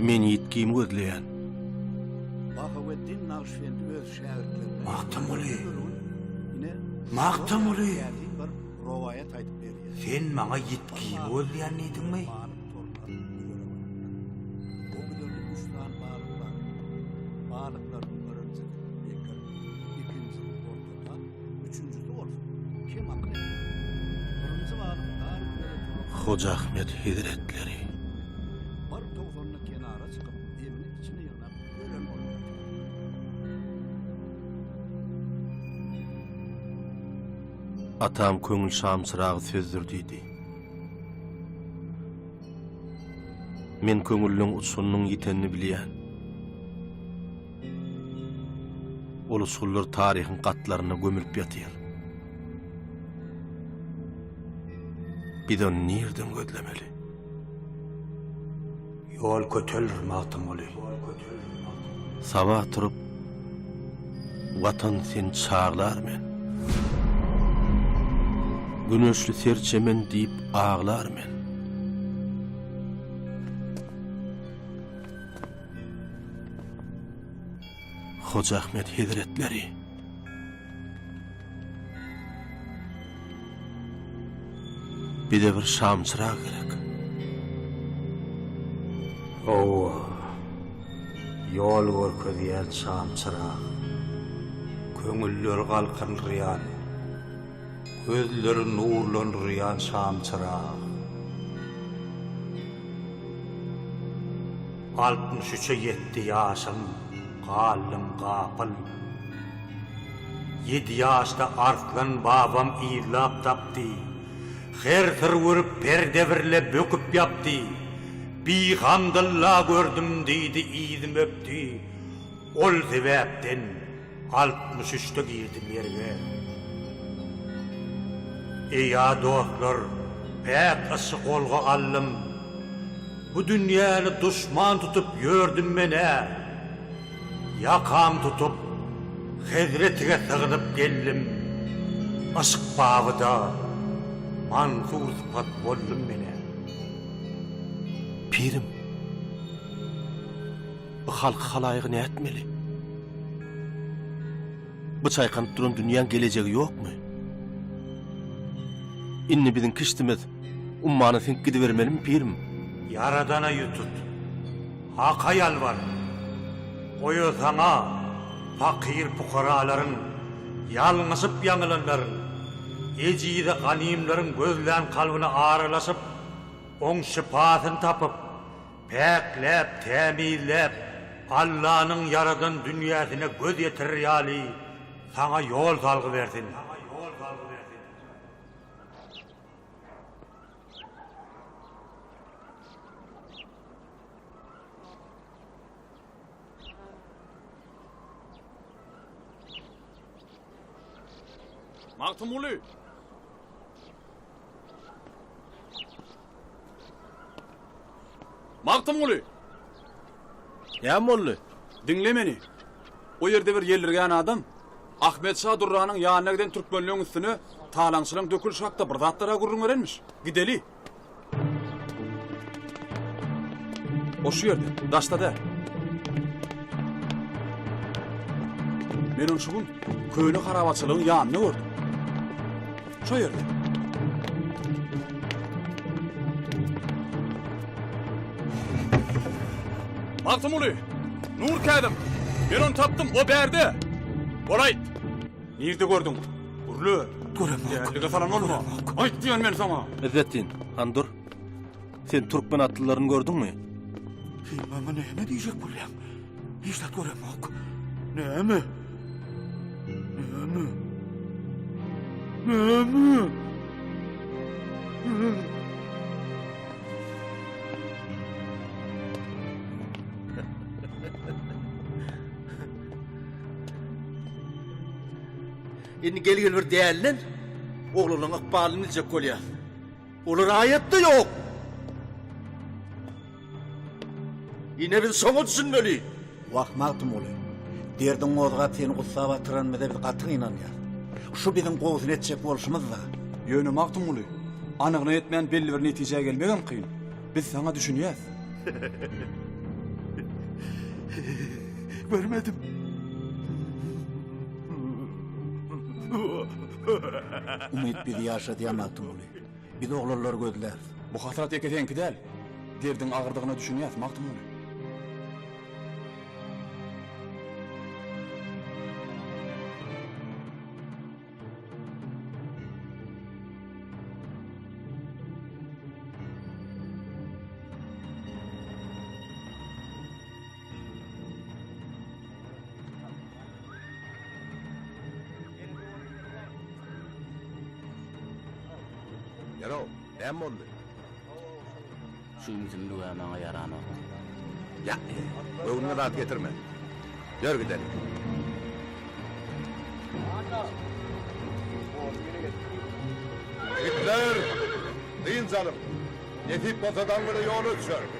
S20: Men ýitgimi gözleýän.
S10: Bahaweddin Nagyşbendi öz şägirtlerine
S13: Magtymguly!
S10: Ine,
S13: Magtymguly!
S10: täsin bir rowaýat aýdyp berýär.
S13: Sen maňa ýitgimi gözleýän diýdiňmi?
S10: O güzerde üç sany balyk bar. Balyklaryň birinjisi bekir, ikinjisi ortata, üçünjisi bolsa kemakyl eken. Birinji balyk dar güzere tozap,
S20: Hoja Ahmet hezretleri.
S10: Bir towsanda kenara çykyp, demini içine ýygnap, ölen bolup ýatyr.
S20: Atam köňül şamçyragy sözdür diýdi. Men köňüllüň uçgunynyň ýitenini bilýän. Ol uçgunlar taryhyň gatlarynda gömülip ýatyr. Biz ony nirden gözlemeli?
S13: Ýol köteldir, Magtymguly.
S20: Sabah turup, Watan seni çaglar men. Güneşli serçemen diýip aglar men. Hoja Ahmet hezretleri. Bize bir şamçyrag gerek.
S13: Hawa, ýol görkezýän şamçyrag. Köňülleri galkyndyrýan, gözleri nurlandyrýan şamçyrag. Altmyş üçe ýetdi ýaşym, galdym gapyl. Ýedi ýaşda Arslan babam yzlap tapdy. Her syr görüp perde birle böküp ýapdy. Bihamdylla gördüm diýdi yzym öpdi. Ol sebäpden 63 üçde girdi merge. Eý-a dostlar, päk yşy golga aldym. Bu dünýäni duşman tutup ýördüm men-ä. Ýakam tutup, hezretige sygnyp geldim. Yşk babyda Mansur sypat boldum men-ä.
S20: Pirim, bu halky-halaýygy nätmeli? Bu çaýkanyp duran dünýäň gelejegi ýokmy? Indi biziň kişdimiz ummana siňip gidibermelimi, pirim?
S13: Ýaradana ýüz tut. Haka ýalbar. Goý o saňa pakyr-pukaralaryň, ýalňyşyp ýaňylanlaryň, ejize ganymlaryň gözlän kalbyna aralaşyp, oň şypasyny tapyp, Päkläp, tämizläp, Allanyň ýaradan dünýäsine göz ýetirer ýaly saňa ýol salgy bersin.
S12: Magtymguly! Magtymguly!
S20: Näme boldy?
S12: Diňle meni. O ýerde bir ýeldirgän adam Ahmet şa Durranyň ýanyna giden türkmenleň üstüne talaňçylaň dökülişi hakda bir zatlar-a gürrüň berenmiş. Gideli. O şu ýerde, daşda däl. Men ony şu gün köne harabaçylygyň ýanynda gördüm. Şo ýerde. Magtymguly! Nur Käzim! Men ony tapdym, o bärde! Bol aýt! Nirde gördüň? Gürle!
S13: Göremok.
S12: Dälilige salan bolma. Aýt diýen men saňa!
S20: Yzzetdin, han dur. Sen türkmen atlylaryny gördüňmi?
S13: Sen maňa näme diýjek bolýaň? Hiç zat göremok. Näme? Näme? Näme?
S20: Indi gel-gel bir dälden oglanlaryň ykbalyny biljek bolýas. Olar aýatda ýok. Ine biz şoňa düşünmeli.
S10: Wah, Magtymguly, derdiň gozgap seni gussa batyranymyza biz gaty gynanýas. Şu biziň gowusyny etjek bolşumyz-da.
S12: Ýöne Magtymguly, anygyna ýetmän belli bir netijä gelmegem kyn. Biz saňa düşünýäs.
S13: Görmedim.
S10: Umyt bizi ýaşadýar Magtymguly. Biz oglanlary gözläris.
S12: Bu hasrat ýeke seňki däl. Derdiň agyrdygyna düşünýäs, Magtymguly.
S16: Ýerow, näme boldy?
S18: Şu ümsümlig-ä maňa ýaranok.
S16: Ýa, göwnüňe zat getirme. Ýör gidelim. Ýigitler, dynç alyň. Nesip bolsa daň bile ýola düşeris.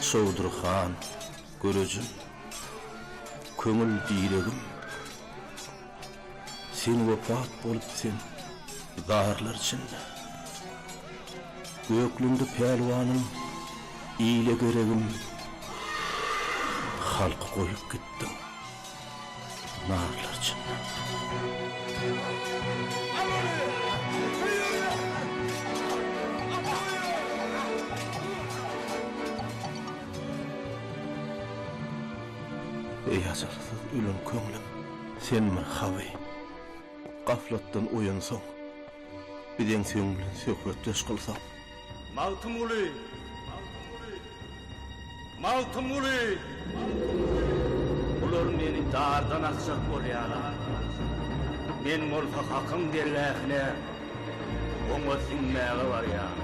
S20: Çowdur han, görejim, köňül diregim, Sen wepat bolup sen zarlar içinde. Gökleňde pälwanym, ile geregim, Halky goýup gitdiň narlar içinde. Eý ajalsyz ölen köňlüm, sen bir haby, Gaflatdan oýansaň, bizeň seň bilen söhbetdeş kylsaň.
S13: Magtymguly! Magtymguly!
S1: Bular meni dardan asjak bolýarlar. Men bolsa Hakyň dergähine oňa siňmäge barýan.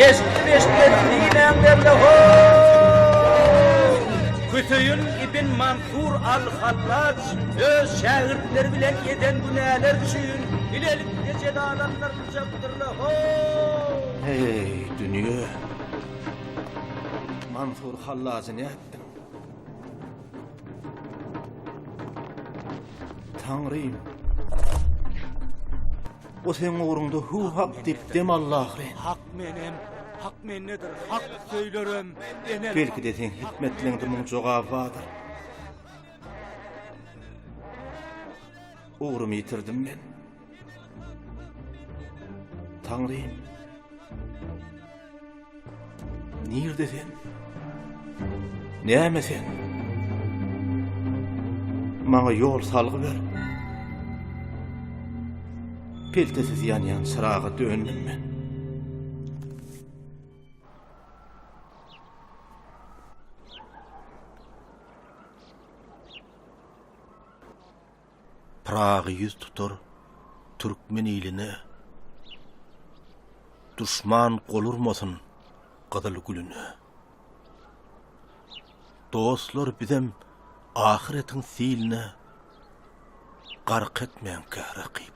S5: Eşitdim eşitmedim diýmäňlerle how! Hüseýin ibn Mansur al-Hallaç öz şägirtleri bilen eden günäleri üçin bilelikde jezalandyryljakdyrla how!
S20: Eý, dünýe! Mansur Hallajy nätdiň? Taňrym! O seň ugruňda hüw hak diýip dem aldy ahyryn.
S13: Hak menem, hak mendedir, hak söýlerem, enel.
S20: Belki-de seň hikmetliňde muň jogaby bardyr. Ugrumy ýitirdim men. Taňrym! Nirde sen? Näme sen? Maňa ýol salgy ber. Peltesiz ýanýan çyraga döndüm men. Pyragy ýüz tutar türkmen iline, Duşman gol urmasyn gyzyl gülüne. Dostlar bizem ahyretiň siline Gark etmäňkä rakyp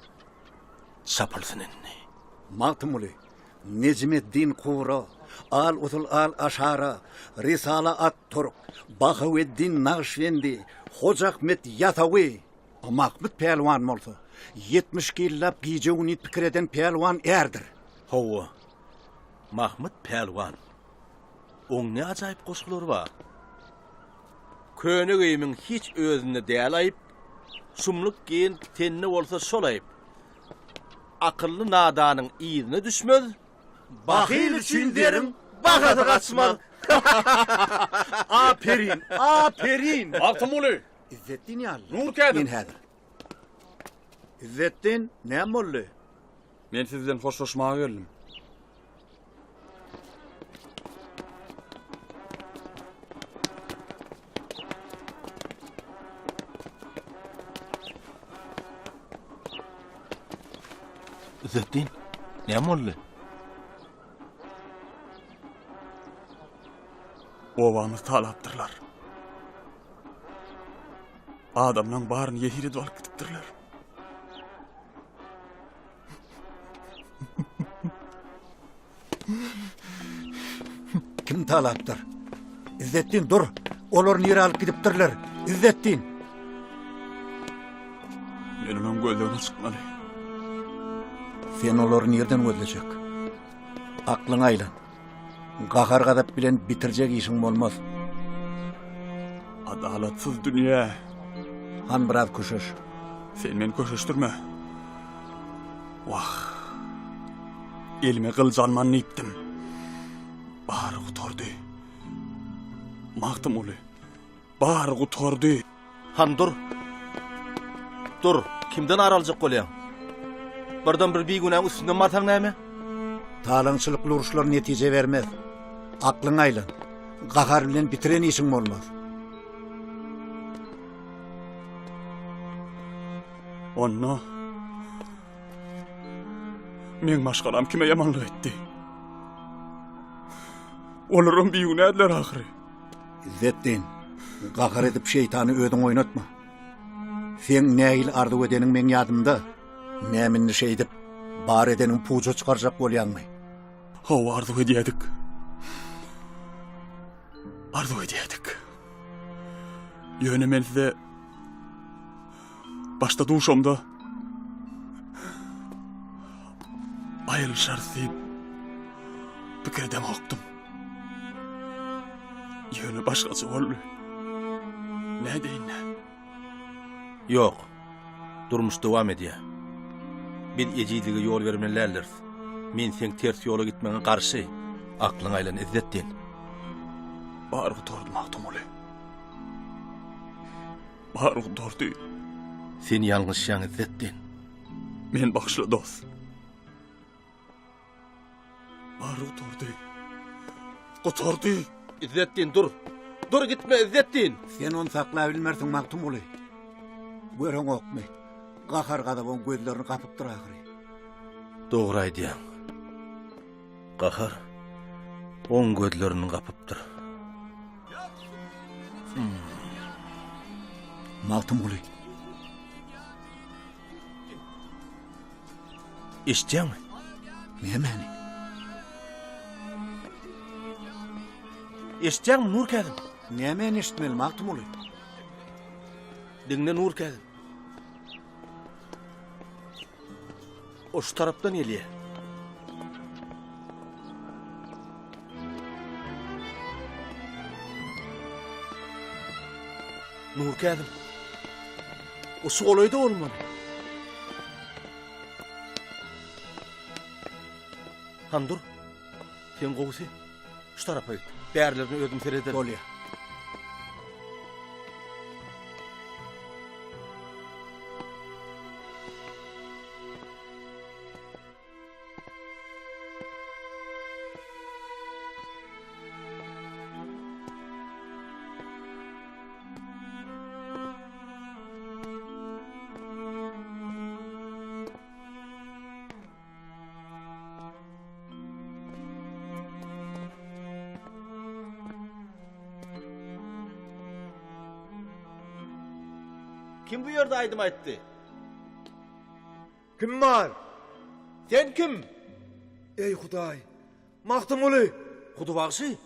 S20: çapylsyn indi.
S10: Magtymguly, Nejmeddin Kubra, Al Usul al Aşara, Risala at Türk, Bahaweddin Nagyşbendi, Hoja Ahmet Ýasawy, Mahmyt pälwan bolsa, 72 ýyllap gije-gündiz pikir eden pälwan ärdir.
S20: Hawa, Mahmyt pälwan. Oň ne ajaýyp goşgulary bar. Köne geýimiň hiç özünde däl aýyp, Şumluk geýen tende bolsa şol aýyp. Akylly nadanyň yzyna düşmez.
S10: Bahyl üçin zeriň bahasy gaçmaz. Aperin, aperin!
S12: Magtymguly!
S10: Izzetdin ýaly.
S12: Nur kädir.
S10: Men häzir. Izzetdin, näme boldy?
S5: Men siz bilen hoşlaşmaga geldim.
S20: Izzetdin, näme boldy?
S5: Obamyzy talapdyrlar. Adamlaň baryny ýesir edip alyp gidipdirler.
S10: Kim talapdyr? Izzetdin dur. Olar nirä alyp gidipdirler? Izzetdin.
S5: Men onuň gözlegine çykmaly.
S10: Sen olary nirden gözlejek? Aklyňa aýlan. Gahar-gazap bilen bitirjek işiň bolmaz.
S3: Adalatsyz dünýä.
S10: Han biraz köşeş.
S3: Sen meni köşeşdirme. Wah. Elime gylyç alman diýipdim. Bary gutardy. Magtymguly. Bary gutardy.
S20: Han dur. Dur, kimden ar aljak bolýaň? Birden bir bigünäň üstünden barsaň näme?
S10: Talaňçylykly uruşlar netije bermez. Aklyňa aýlan. Gahar bilen bitiren işiň bolmaz.
S3: Onda meň maşgalam kime ýamanlyk etdi? Olaram bigünädiler ahyry.
S10: Izzetdin, gahar edip şeýtany özüň oýnatma. Seň nähili arzuw edeniň meň ýadymda. Näme indi şeýdip, bar edeniňi puja çykarjak bolýaňmy?
S3: Hawa, arzuw edýädik. Arzuw edýädik. Ýöne men size başda duşamda aýrylyşarys diýip pikir edemokdym. Ýöne başgaça boldy. Nädeýin-dä?
S20: Ýok. Durmuş dowam edýär. Biz ejizlige ýol bermeli däldiris. Men seň ters ýola gitmegiňe garşy. Aklyňa aýlan, Izzetdin.
S3: Bary gutardy, Magtymguly. Bary gutardy.
S20: Sen ýalňyşýaň, Izzetdin.
S3: Meni bagyşla, dost. Bary gutardy. Gutardy.
S20: Izzetdin dur. Dur gitme Izzetdin.
S10: Sen ony saklabilmersiň Magtymguly. Göreňokmy? Gahar gazap oň gözlerini gapypdyr ahyry.
S20: Dogry aýdýaň. Gahar oň gözlerini gapypdyr.
S10: Hmm. Magtymguly.
S20: Eşitýäňmi?
S10: Nämäni?
S20: Eşitýäňmi Nur Käzim?
S10: Nämäni eşitmeli Magtymguly?
S20: Diňle Nur Käzim. O şu tarapdan gelýär. Nur Käzim. O şu golaýda bolmaly. Han dur. Sen gowusy şu tarapa git. Bärlerine özüm serederin.
S10: Bolýar.
S19: Kim bu ýerde aýdym aýtdy? Kim bar? Sen kim? Eý Hudaý! Magtymguly!
S20: Hudy bagşy!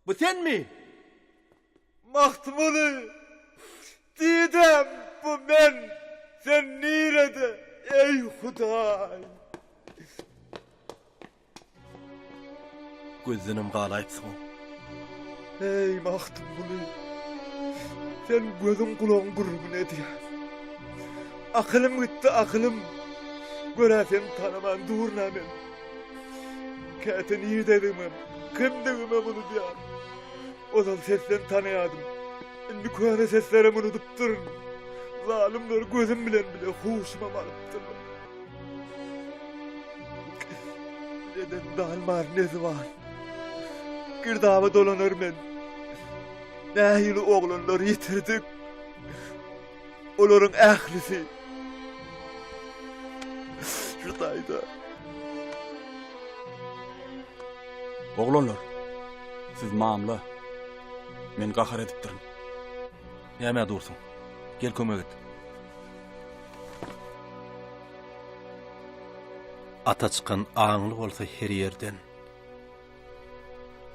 S20: Bu senmi?
S19: Magtymguly! Didem, bu men! Sen nirede? Eý Hudaý!
S20: Gözdenem galaýypsyň-ow.
S19: Eý, Magtymguly! Sen gözüň gulagyň gürrüňini edýäň. Akylym gitdi, akylym! Gör-ä seni tanaman durun-a men. Käte nirededigimem, kimdigimem unudýan. Ozal sesden tanaýadym. Indi köne seslerem unudypdyryn. Zalymlar gözüm bilen bile huşumam alypdyrlar. Neden dalmar ne zyban. Girdaba dolanar men. Nähili oglanlary ýitirdik. Olaryň ählisi şu taýda.
S3: Oglanlar, siz mamla. Men gahar edipdirin.
S20: Nämä dursuň? Gel kömek et. Ata çykan aňly bolsa her ýerden.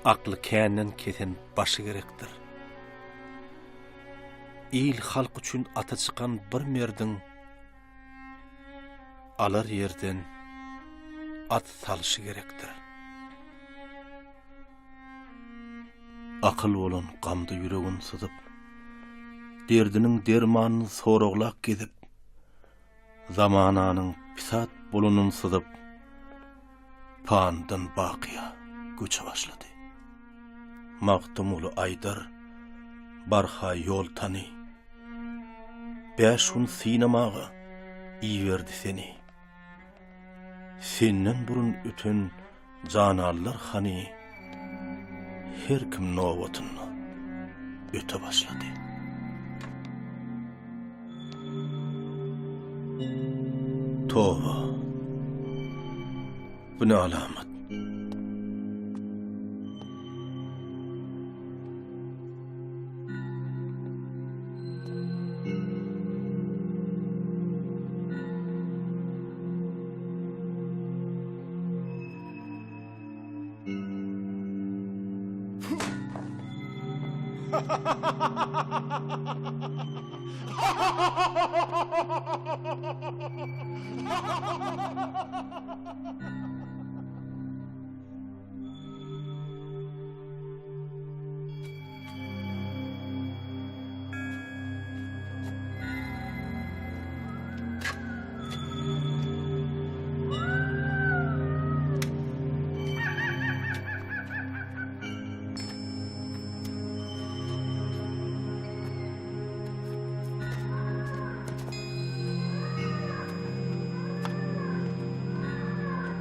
S20: Akly känden kesen başy gerekdir. Il halk üçin ata çykan bir merdiň alar ýerden at salyşy gerekdir. Akyl bolan gamda ýüregin syzyp. Derdiniň dermanyny soraglap gezip, Zamananyň pisat bulunyny syzyp, Panydan bakyýa göçe başlady. Magtymguly aýdar, barha ýol tany, Bäş gün synamaga iberdi seni. Senden burun öten jananlar hany, Her kim nobatynda öte başlady. Toba! Bu ne alamat?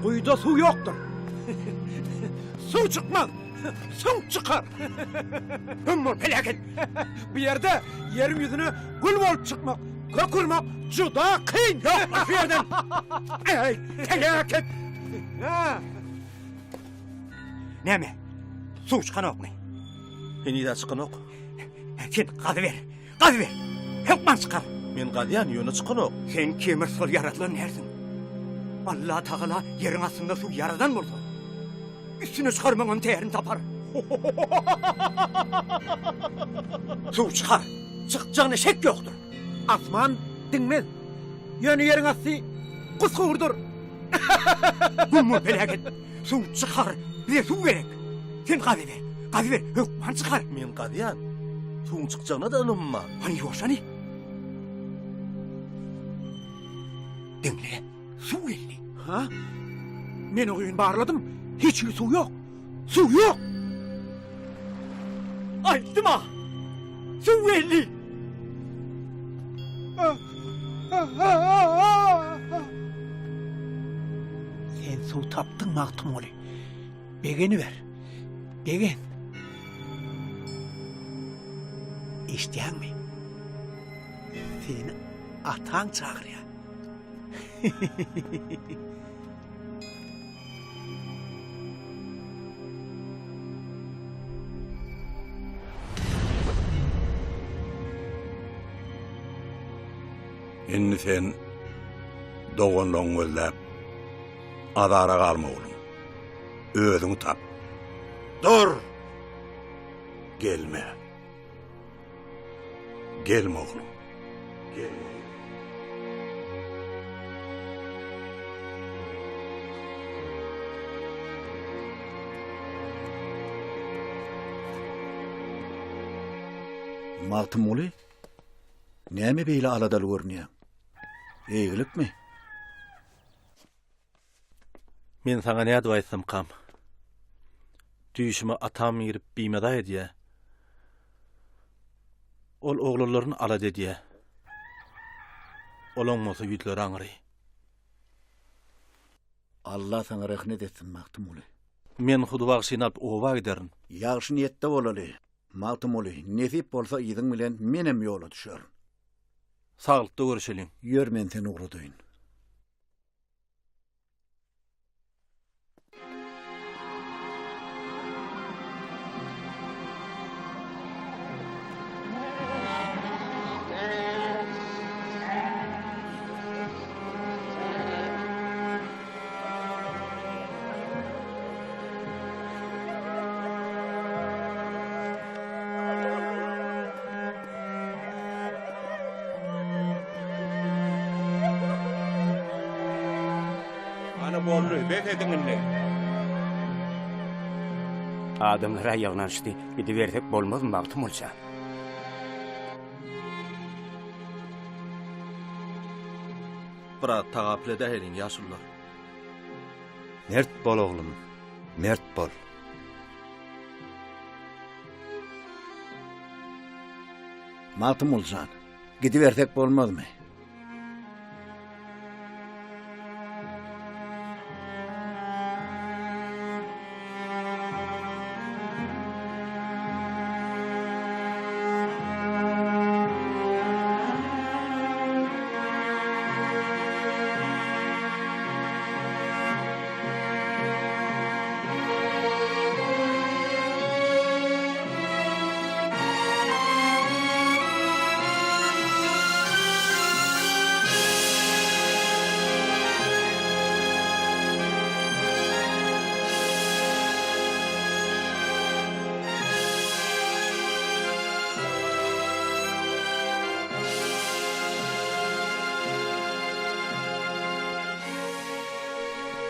S11: Guýuda suw ýokdur. Suw çykmaz. Süňk çykar. Hüm bol peläket. Bu ýerde ýeriň ýüzüne gül bolup çykmak, kök urmak juda kyn. Ýok bol şu ýerden. Eý, peläket.
S14: Näme? Suw çykanokmy?
S20: Heniz-ä çykanok.
S14: Sen gazyber. Gazyber! Hökman çykar!
S20: Men gazýan, ýöne çykanok.
S14: Sen kemir sol ýaradylan dälsiň. Allatagala ýeriň astynda suw ýaradan bolsa, üstüne çykarmagyňam tärini tapar. Suw çykar! Çykjagyna şek ýokdur.
S11: Asman diňmez. Ýöne ýeriň asty gusgurdyr.
S14: Güm bol peläket! Suw çykar! Bize suw gerek! Sen gazyber! Gazyber! Hökman çykar!
S20: Men gazýan. Suwuň çykjagyna-da ynamym bar.
S14: Hany ýuwaş hany. Diňle, suw geldi.
S11: Ha? Men o guýyny barladym. Hiç hili suw ýok. Suw ýok!
S14: Aýtdym-a! Suw geldi!
S11: Sen suw tapdyň, Magtymguly. Begeniber. Begen. Eşidýäňmi? Seni ataň çagyrýar.
S16: Indi sen doganlaryňy gözläp azara galma oglum. Özüňi tap. Dur! Gelme. Gelme oglum. Gelme.
S10: Magtymguly, näme beýle aladaly görünýäň? Eýgilikmi?
S20: Men saňa nädip aýtsamkam? Düýşüme atam girip bimeza edýä. Ol oglanlaryny alada edýä. Olaň bolsa ýüzleri aňry.
S10: Alla saňa rehnet etsin, Magtymguly.
S20: Men Hudy bagşyny alyp oba giderin.
S10: Ýagşy niýetde bolaly, Magtymguly, nesip bolsa yzyň bilen menem ýola düşerin.
S20: Saglykda görüşeliň.
S10: Ýör men seni ugradaýyn.
S6: Hany boldy, bes ediň indi.
S14: Adamlar-a ýygnanyşdy, gidibersek bolmazmy Magtymguly jan?
S20: Biraz tagapyl edäýeliň, ýaşulular.
S21: Mert bol oglum, mert bol.
S10: Magtymguly jan, gidibersek bolmazmy?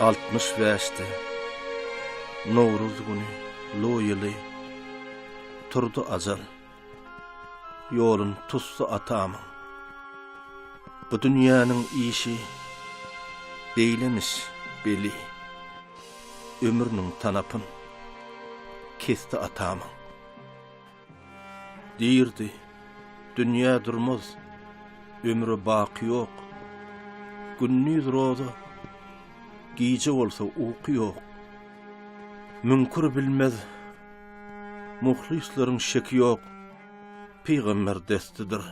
S20: 65-de Nowruz güni Lu ýyly turdy ajal. Ýolun tutdy atamyň. Bu dünýäniň işi beýlemiş beli. Ömrüniň tanapyn kesdi atamyň. Diýrdi, Dünýä durmaz, ömre baky ýok. Gündiz roza, gije bolsa uky ýok. Müňkür bilmez, muhlyslaryň şeki ýok. Pygamber destidir,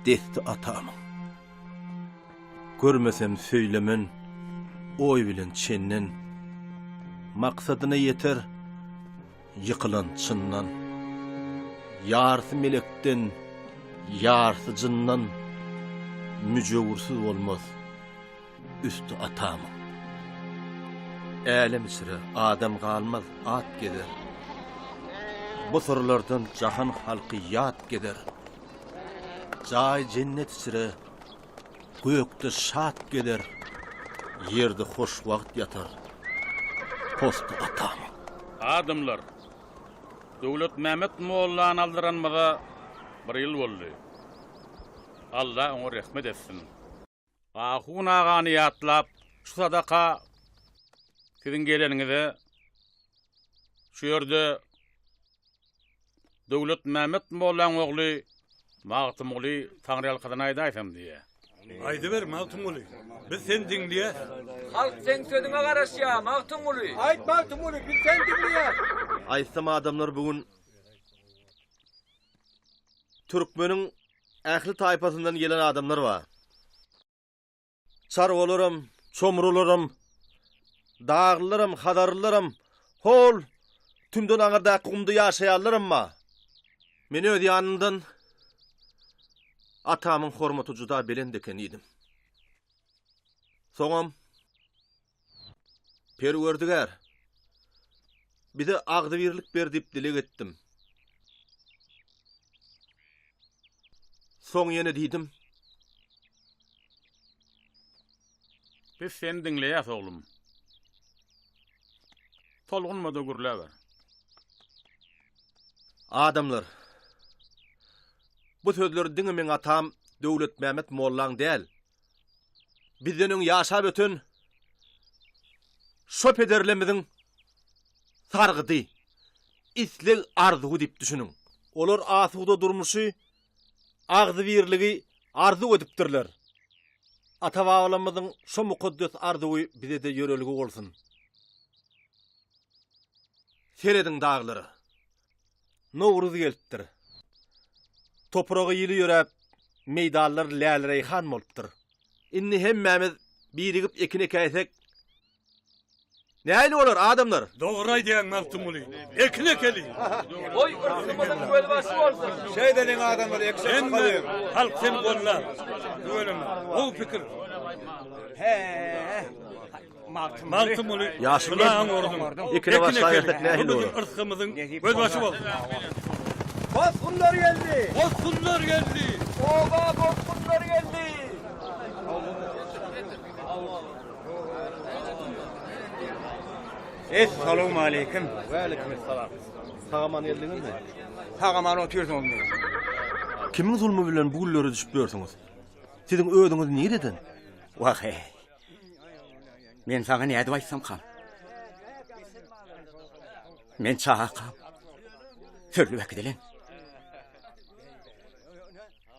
S20: desti atamyň. Görmesem söýlemen, oý bilen çenden. Maksadyna ýeter, Ýykylan çyndan. Ýarsy melekden, ýarsy jyndan, Müjewürsiz bolmaz üsti atamyň. Älem içre adam galmaz, at gezer. Bu syrlardan jahan halky ýat gezer. Jaý jennet içre Gökde şat gezer, ýerde hoşwagt ýatar posty atamyň.
S12: Adamlar, Döwletmämmet mollany aldyranymyza bir ýyl boldy. Alla oňa rehmet etsin. Ahun agany ýatlap, şu sadaka siziň geleniňize şu ýerde Döwletmämmet mollaň ogly Magtymguly Taňryýalkasyn aýdaýsam diýýä.
S8: Aýdyber, Magtymguly. Biz seni diňleýäs.
S5: Halk seň sözüňe garaşýar, Magtymguly.
S7: Aýt, Magtymguly, biz seni diňleýäs.
S19: Aýtsam adamlar bu gün türkmeniň ähli taýpasyndan gelen adamlar bar. Çarwalaram, çomrularam, daglylaram, hazarlylaram, hol tümden aňyrdaky gumda ýaşaýanlaram bar. Men öz ýanymdan atamyň hormaty juda belent eken diýdim. Soňam Perwerdigär, bize agzybirlik ber diýip dileg etdim. Soň ýene diýdim.
S12: Biz seni diňleýäs, oglum. Tolgunma-da gürläber.
S19: Adamlar, bu sözler diňe meň atam Döwletmämmet mollaň däl, bizden öň ýaşap öten şo pederlerimiziň sargydy, isleg-arzuwy diýip düşüniň. Olar asuda durmuşy, agzybirligi arzuw edipdirler. Ata-babalarymyzyň şo mukaddes arzuwy bize-de ýörelge bolsun. Serediň daglara. Nowruz gelipdir. Topraga ýyly ýöräp, meýdanlar läle-reýhan bolupdyr. Indi hemmämiz birigip ekin ekäýsek, nähili bolar, adamlar?
S8: Dogry aýdýaň, Magtymguly. Ekin ekeliň.
S5: Goý, yrsgymyzyň gözbaşy bolsun.
S6: Şeýdeliň, adamlar, ekşe çykalyň.
S8: Hemme halk seni gollar. Tüweleme. Gowy pikir.
S14: He-e.
S8: Magtymguly,
S20: Ýaşuly, ekine başlaýarsak nähili bolar?
S8: Yrsgymyzyň gözbaşy bolsun.
S7: Bosgunlar geldi!
S8: Bosgunlar geldi!
S5: Oba bosgunlar geldi!
S14: Essalawmaleýkim.
S20: Waleýkim essalam. Sag-aman geldiňizmi?
S14: Sag-aman otyrsyňyzmy?
S20: Kimiň zulmy bilen bu günlere düşüp ýörsüňiz? Siziň özüňiz nireden?
S1: Wah-eý. Men saňa nädip aýtsamkam? Men çagakam. Sürlüp äkidilen.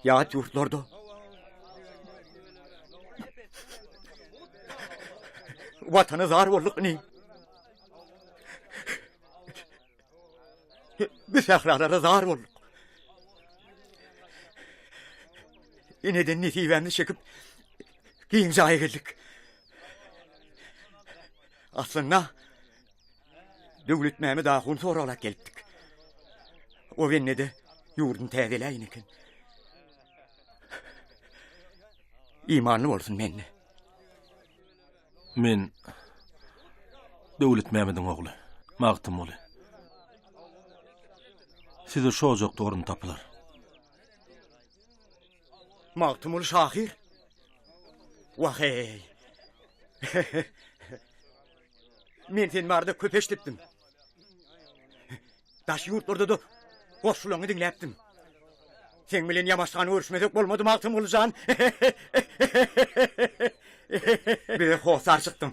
S1: Ýat ýurtlarda. Watana zar bolduk inim. Bu sähralara zar bolduk. Eneden nesibämizi çekip giň jaýa geldik. Aslynda Döwletmämmet ahun soraglap gelipdik. O bende-de ýurduny täzeläýin eken. Imanly bolsun mende.
S20: Men Döwletmämmediň ogly, Magtymguly. Size şu ojakda orun tapylar.
S1: Magtymguly şahyr? Wah-eý! Men sen barada köp eşidipdim. Daş ýurtlarda-da goşgularyňy diňläpdim. Seň bilen ýamaşgan görüşmesek bolmady Magtymguly jan. Bize hossar çykdyň.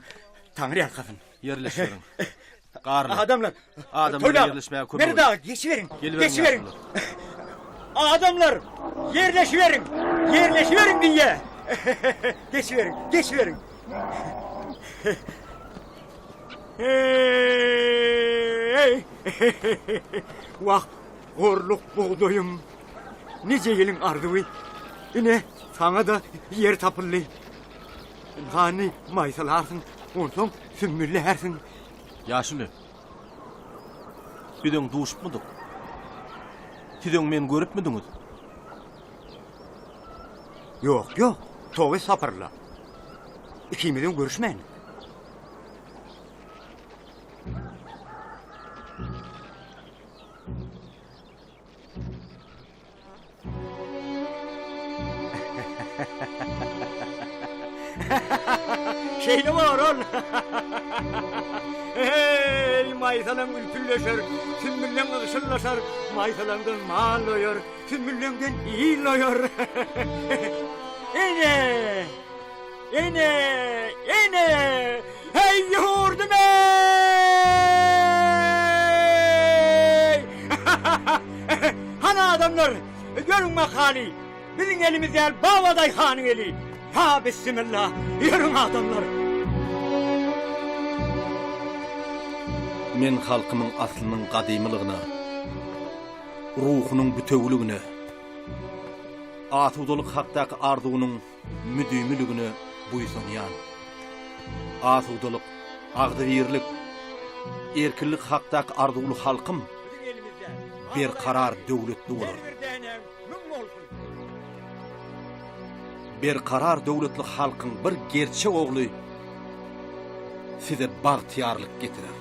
S1: Taňry ýalkasyn.
S20: Ýerleşiberiň. Garly.
S1: Adamlar.
S20: Adamlar ýerleşmäge kömek
S1: Meret aga, geçiberiň. Geçiberiň. Adamlar, ýerleşiberiň. Ýerleşiberiň diýýä. Geçiberiň, geçiberiň. Hey! Wah, gorluk bugdaýym. Nije ýylyň arzuwy. Ine, saňa-da ýer tapyldy. Hany maýsalarsyň, onsoň sümmüllärsiň.
S20: Ýaşuly, biz öň duşupmydyk? Siz öň meni görüpmidiňiz?
S1: Ýok, ýok, toba estagfurullah. Ikimiz öň görüşmändik. Şeýle bor ol. Eý, maýsalaň ülpülleşer, sümbülleň ygşyllaşar, maýsalaňdan mal doýar, sümbülleňden il doýar. Ene! Ene! Ene! Heý, ýurdum eý! Hany adamlar, görüň makaly, biziň elimiz däl, Babadaýhanyň eli. Ha, bissimilla, ýörüň adamlar.
S20: Men halkymyň aslynyň gadymylygyna, ruhunyň bitewüligine, asudalyk hakdaky arzuwynyň müdimiligine buýsanýan. Asudalyk, agzybirlik, erkinlik hakdaky arzuwly halkym berkarar döwletli bolar. Berkarar döwletli halkyň bir gerçek ogly size bagtyýarlyk getirer.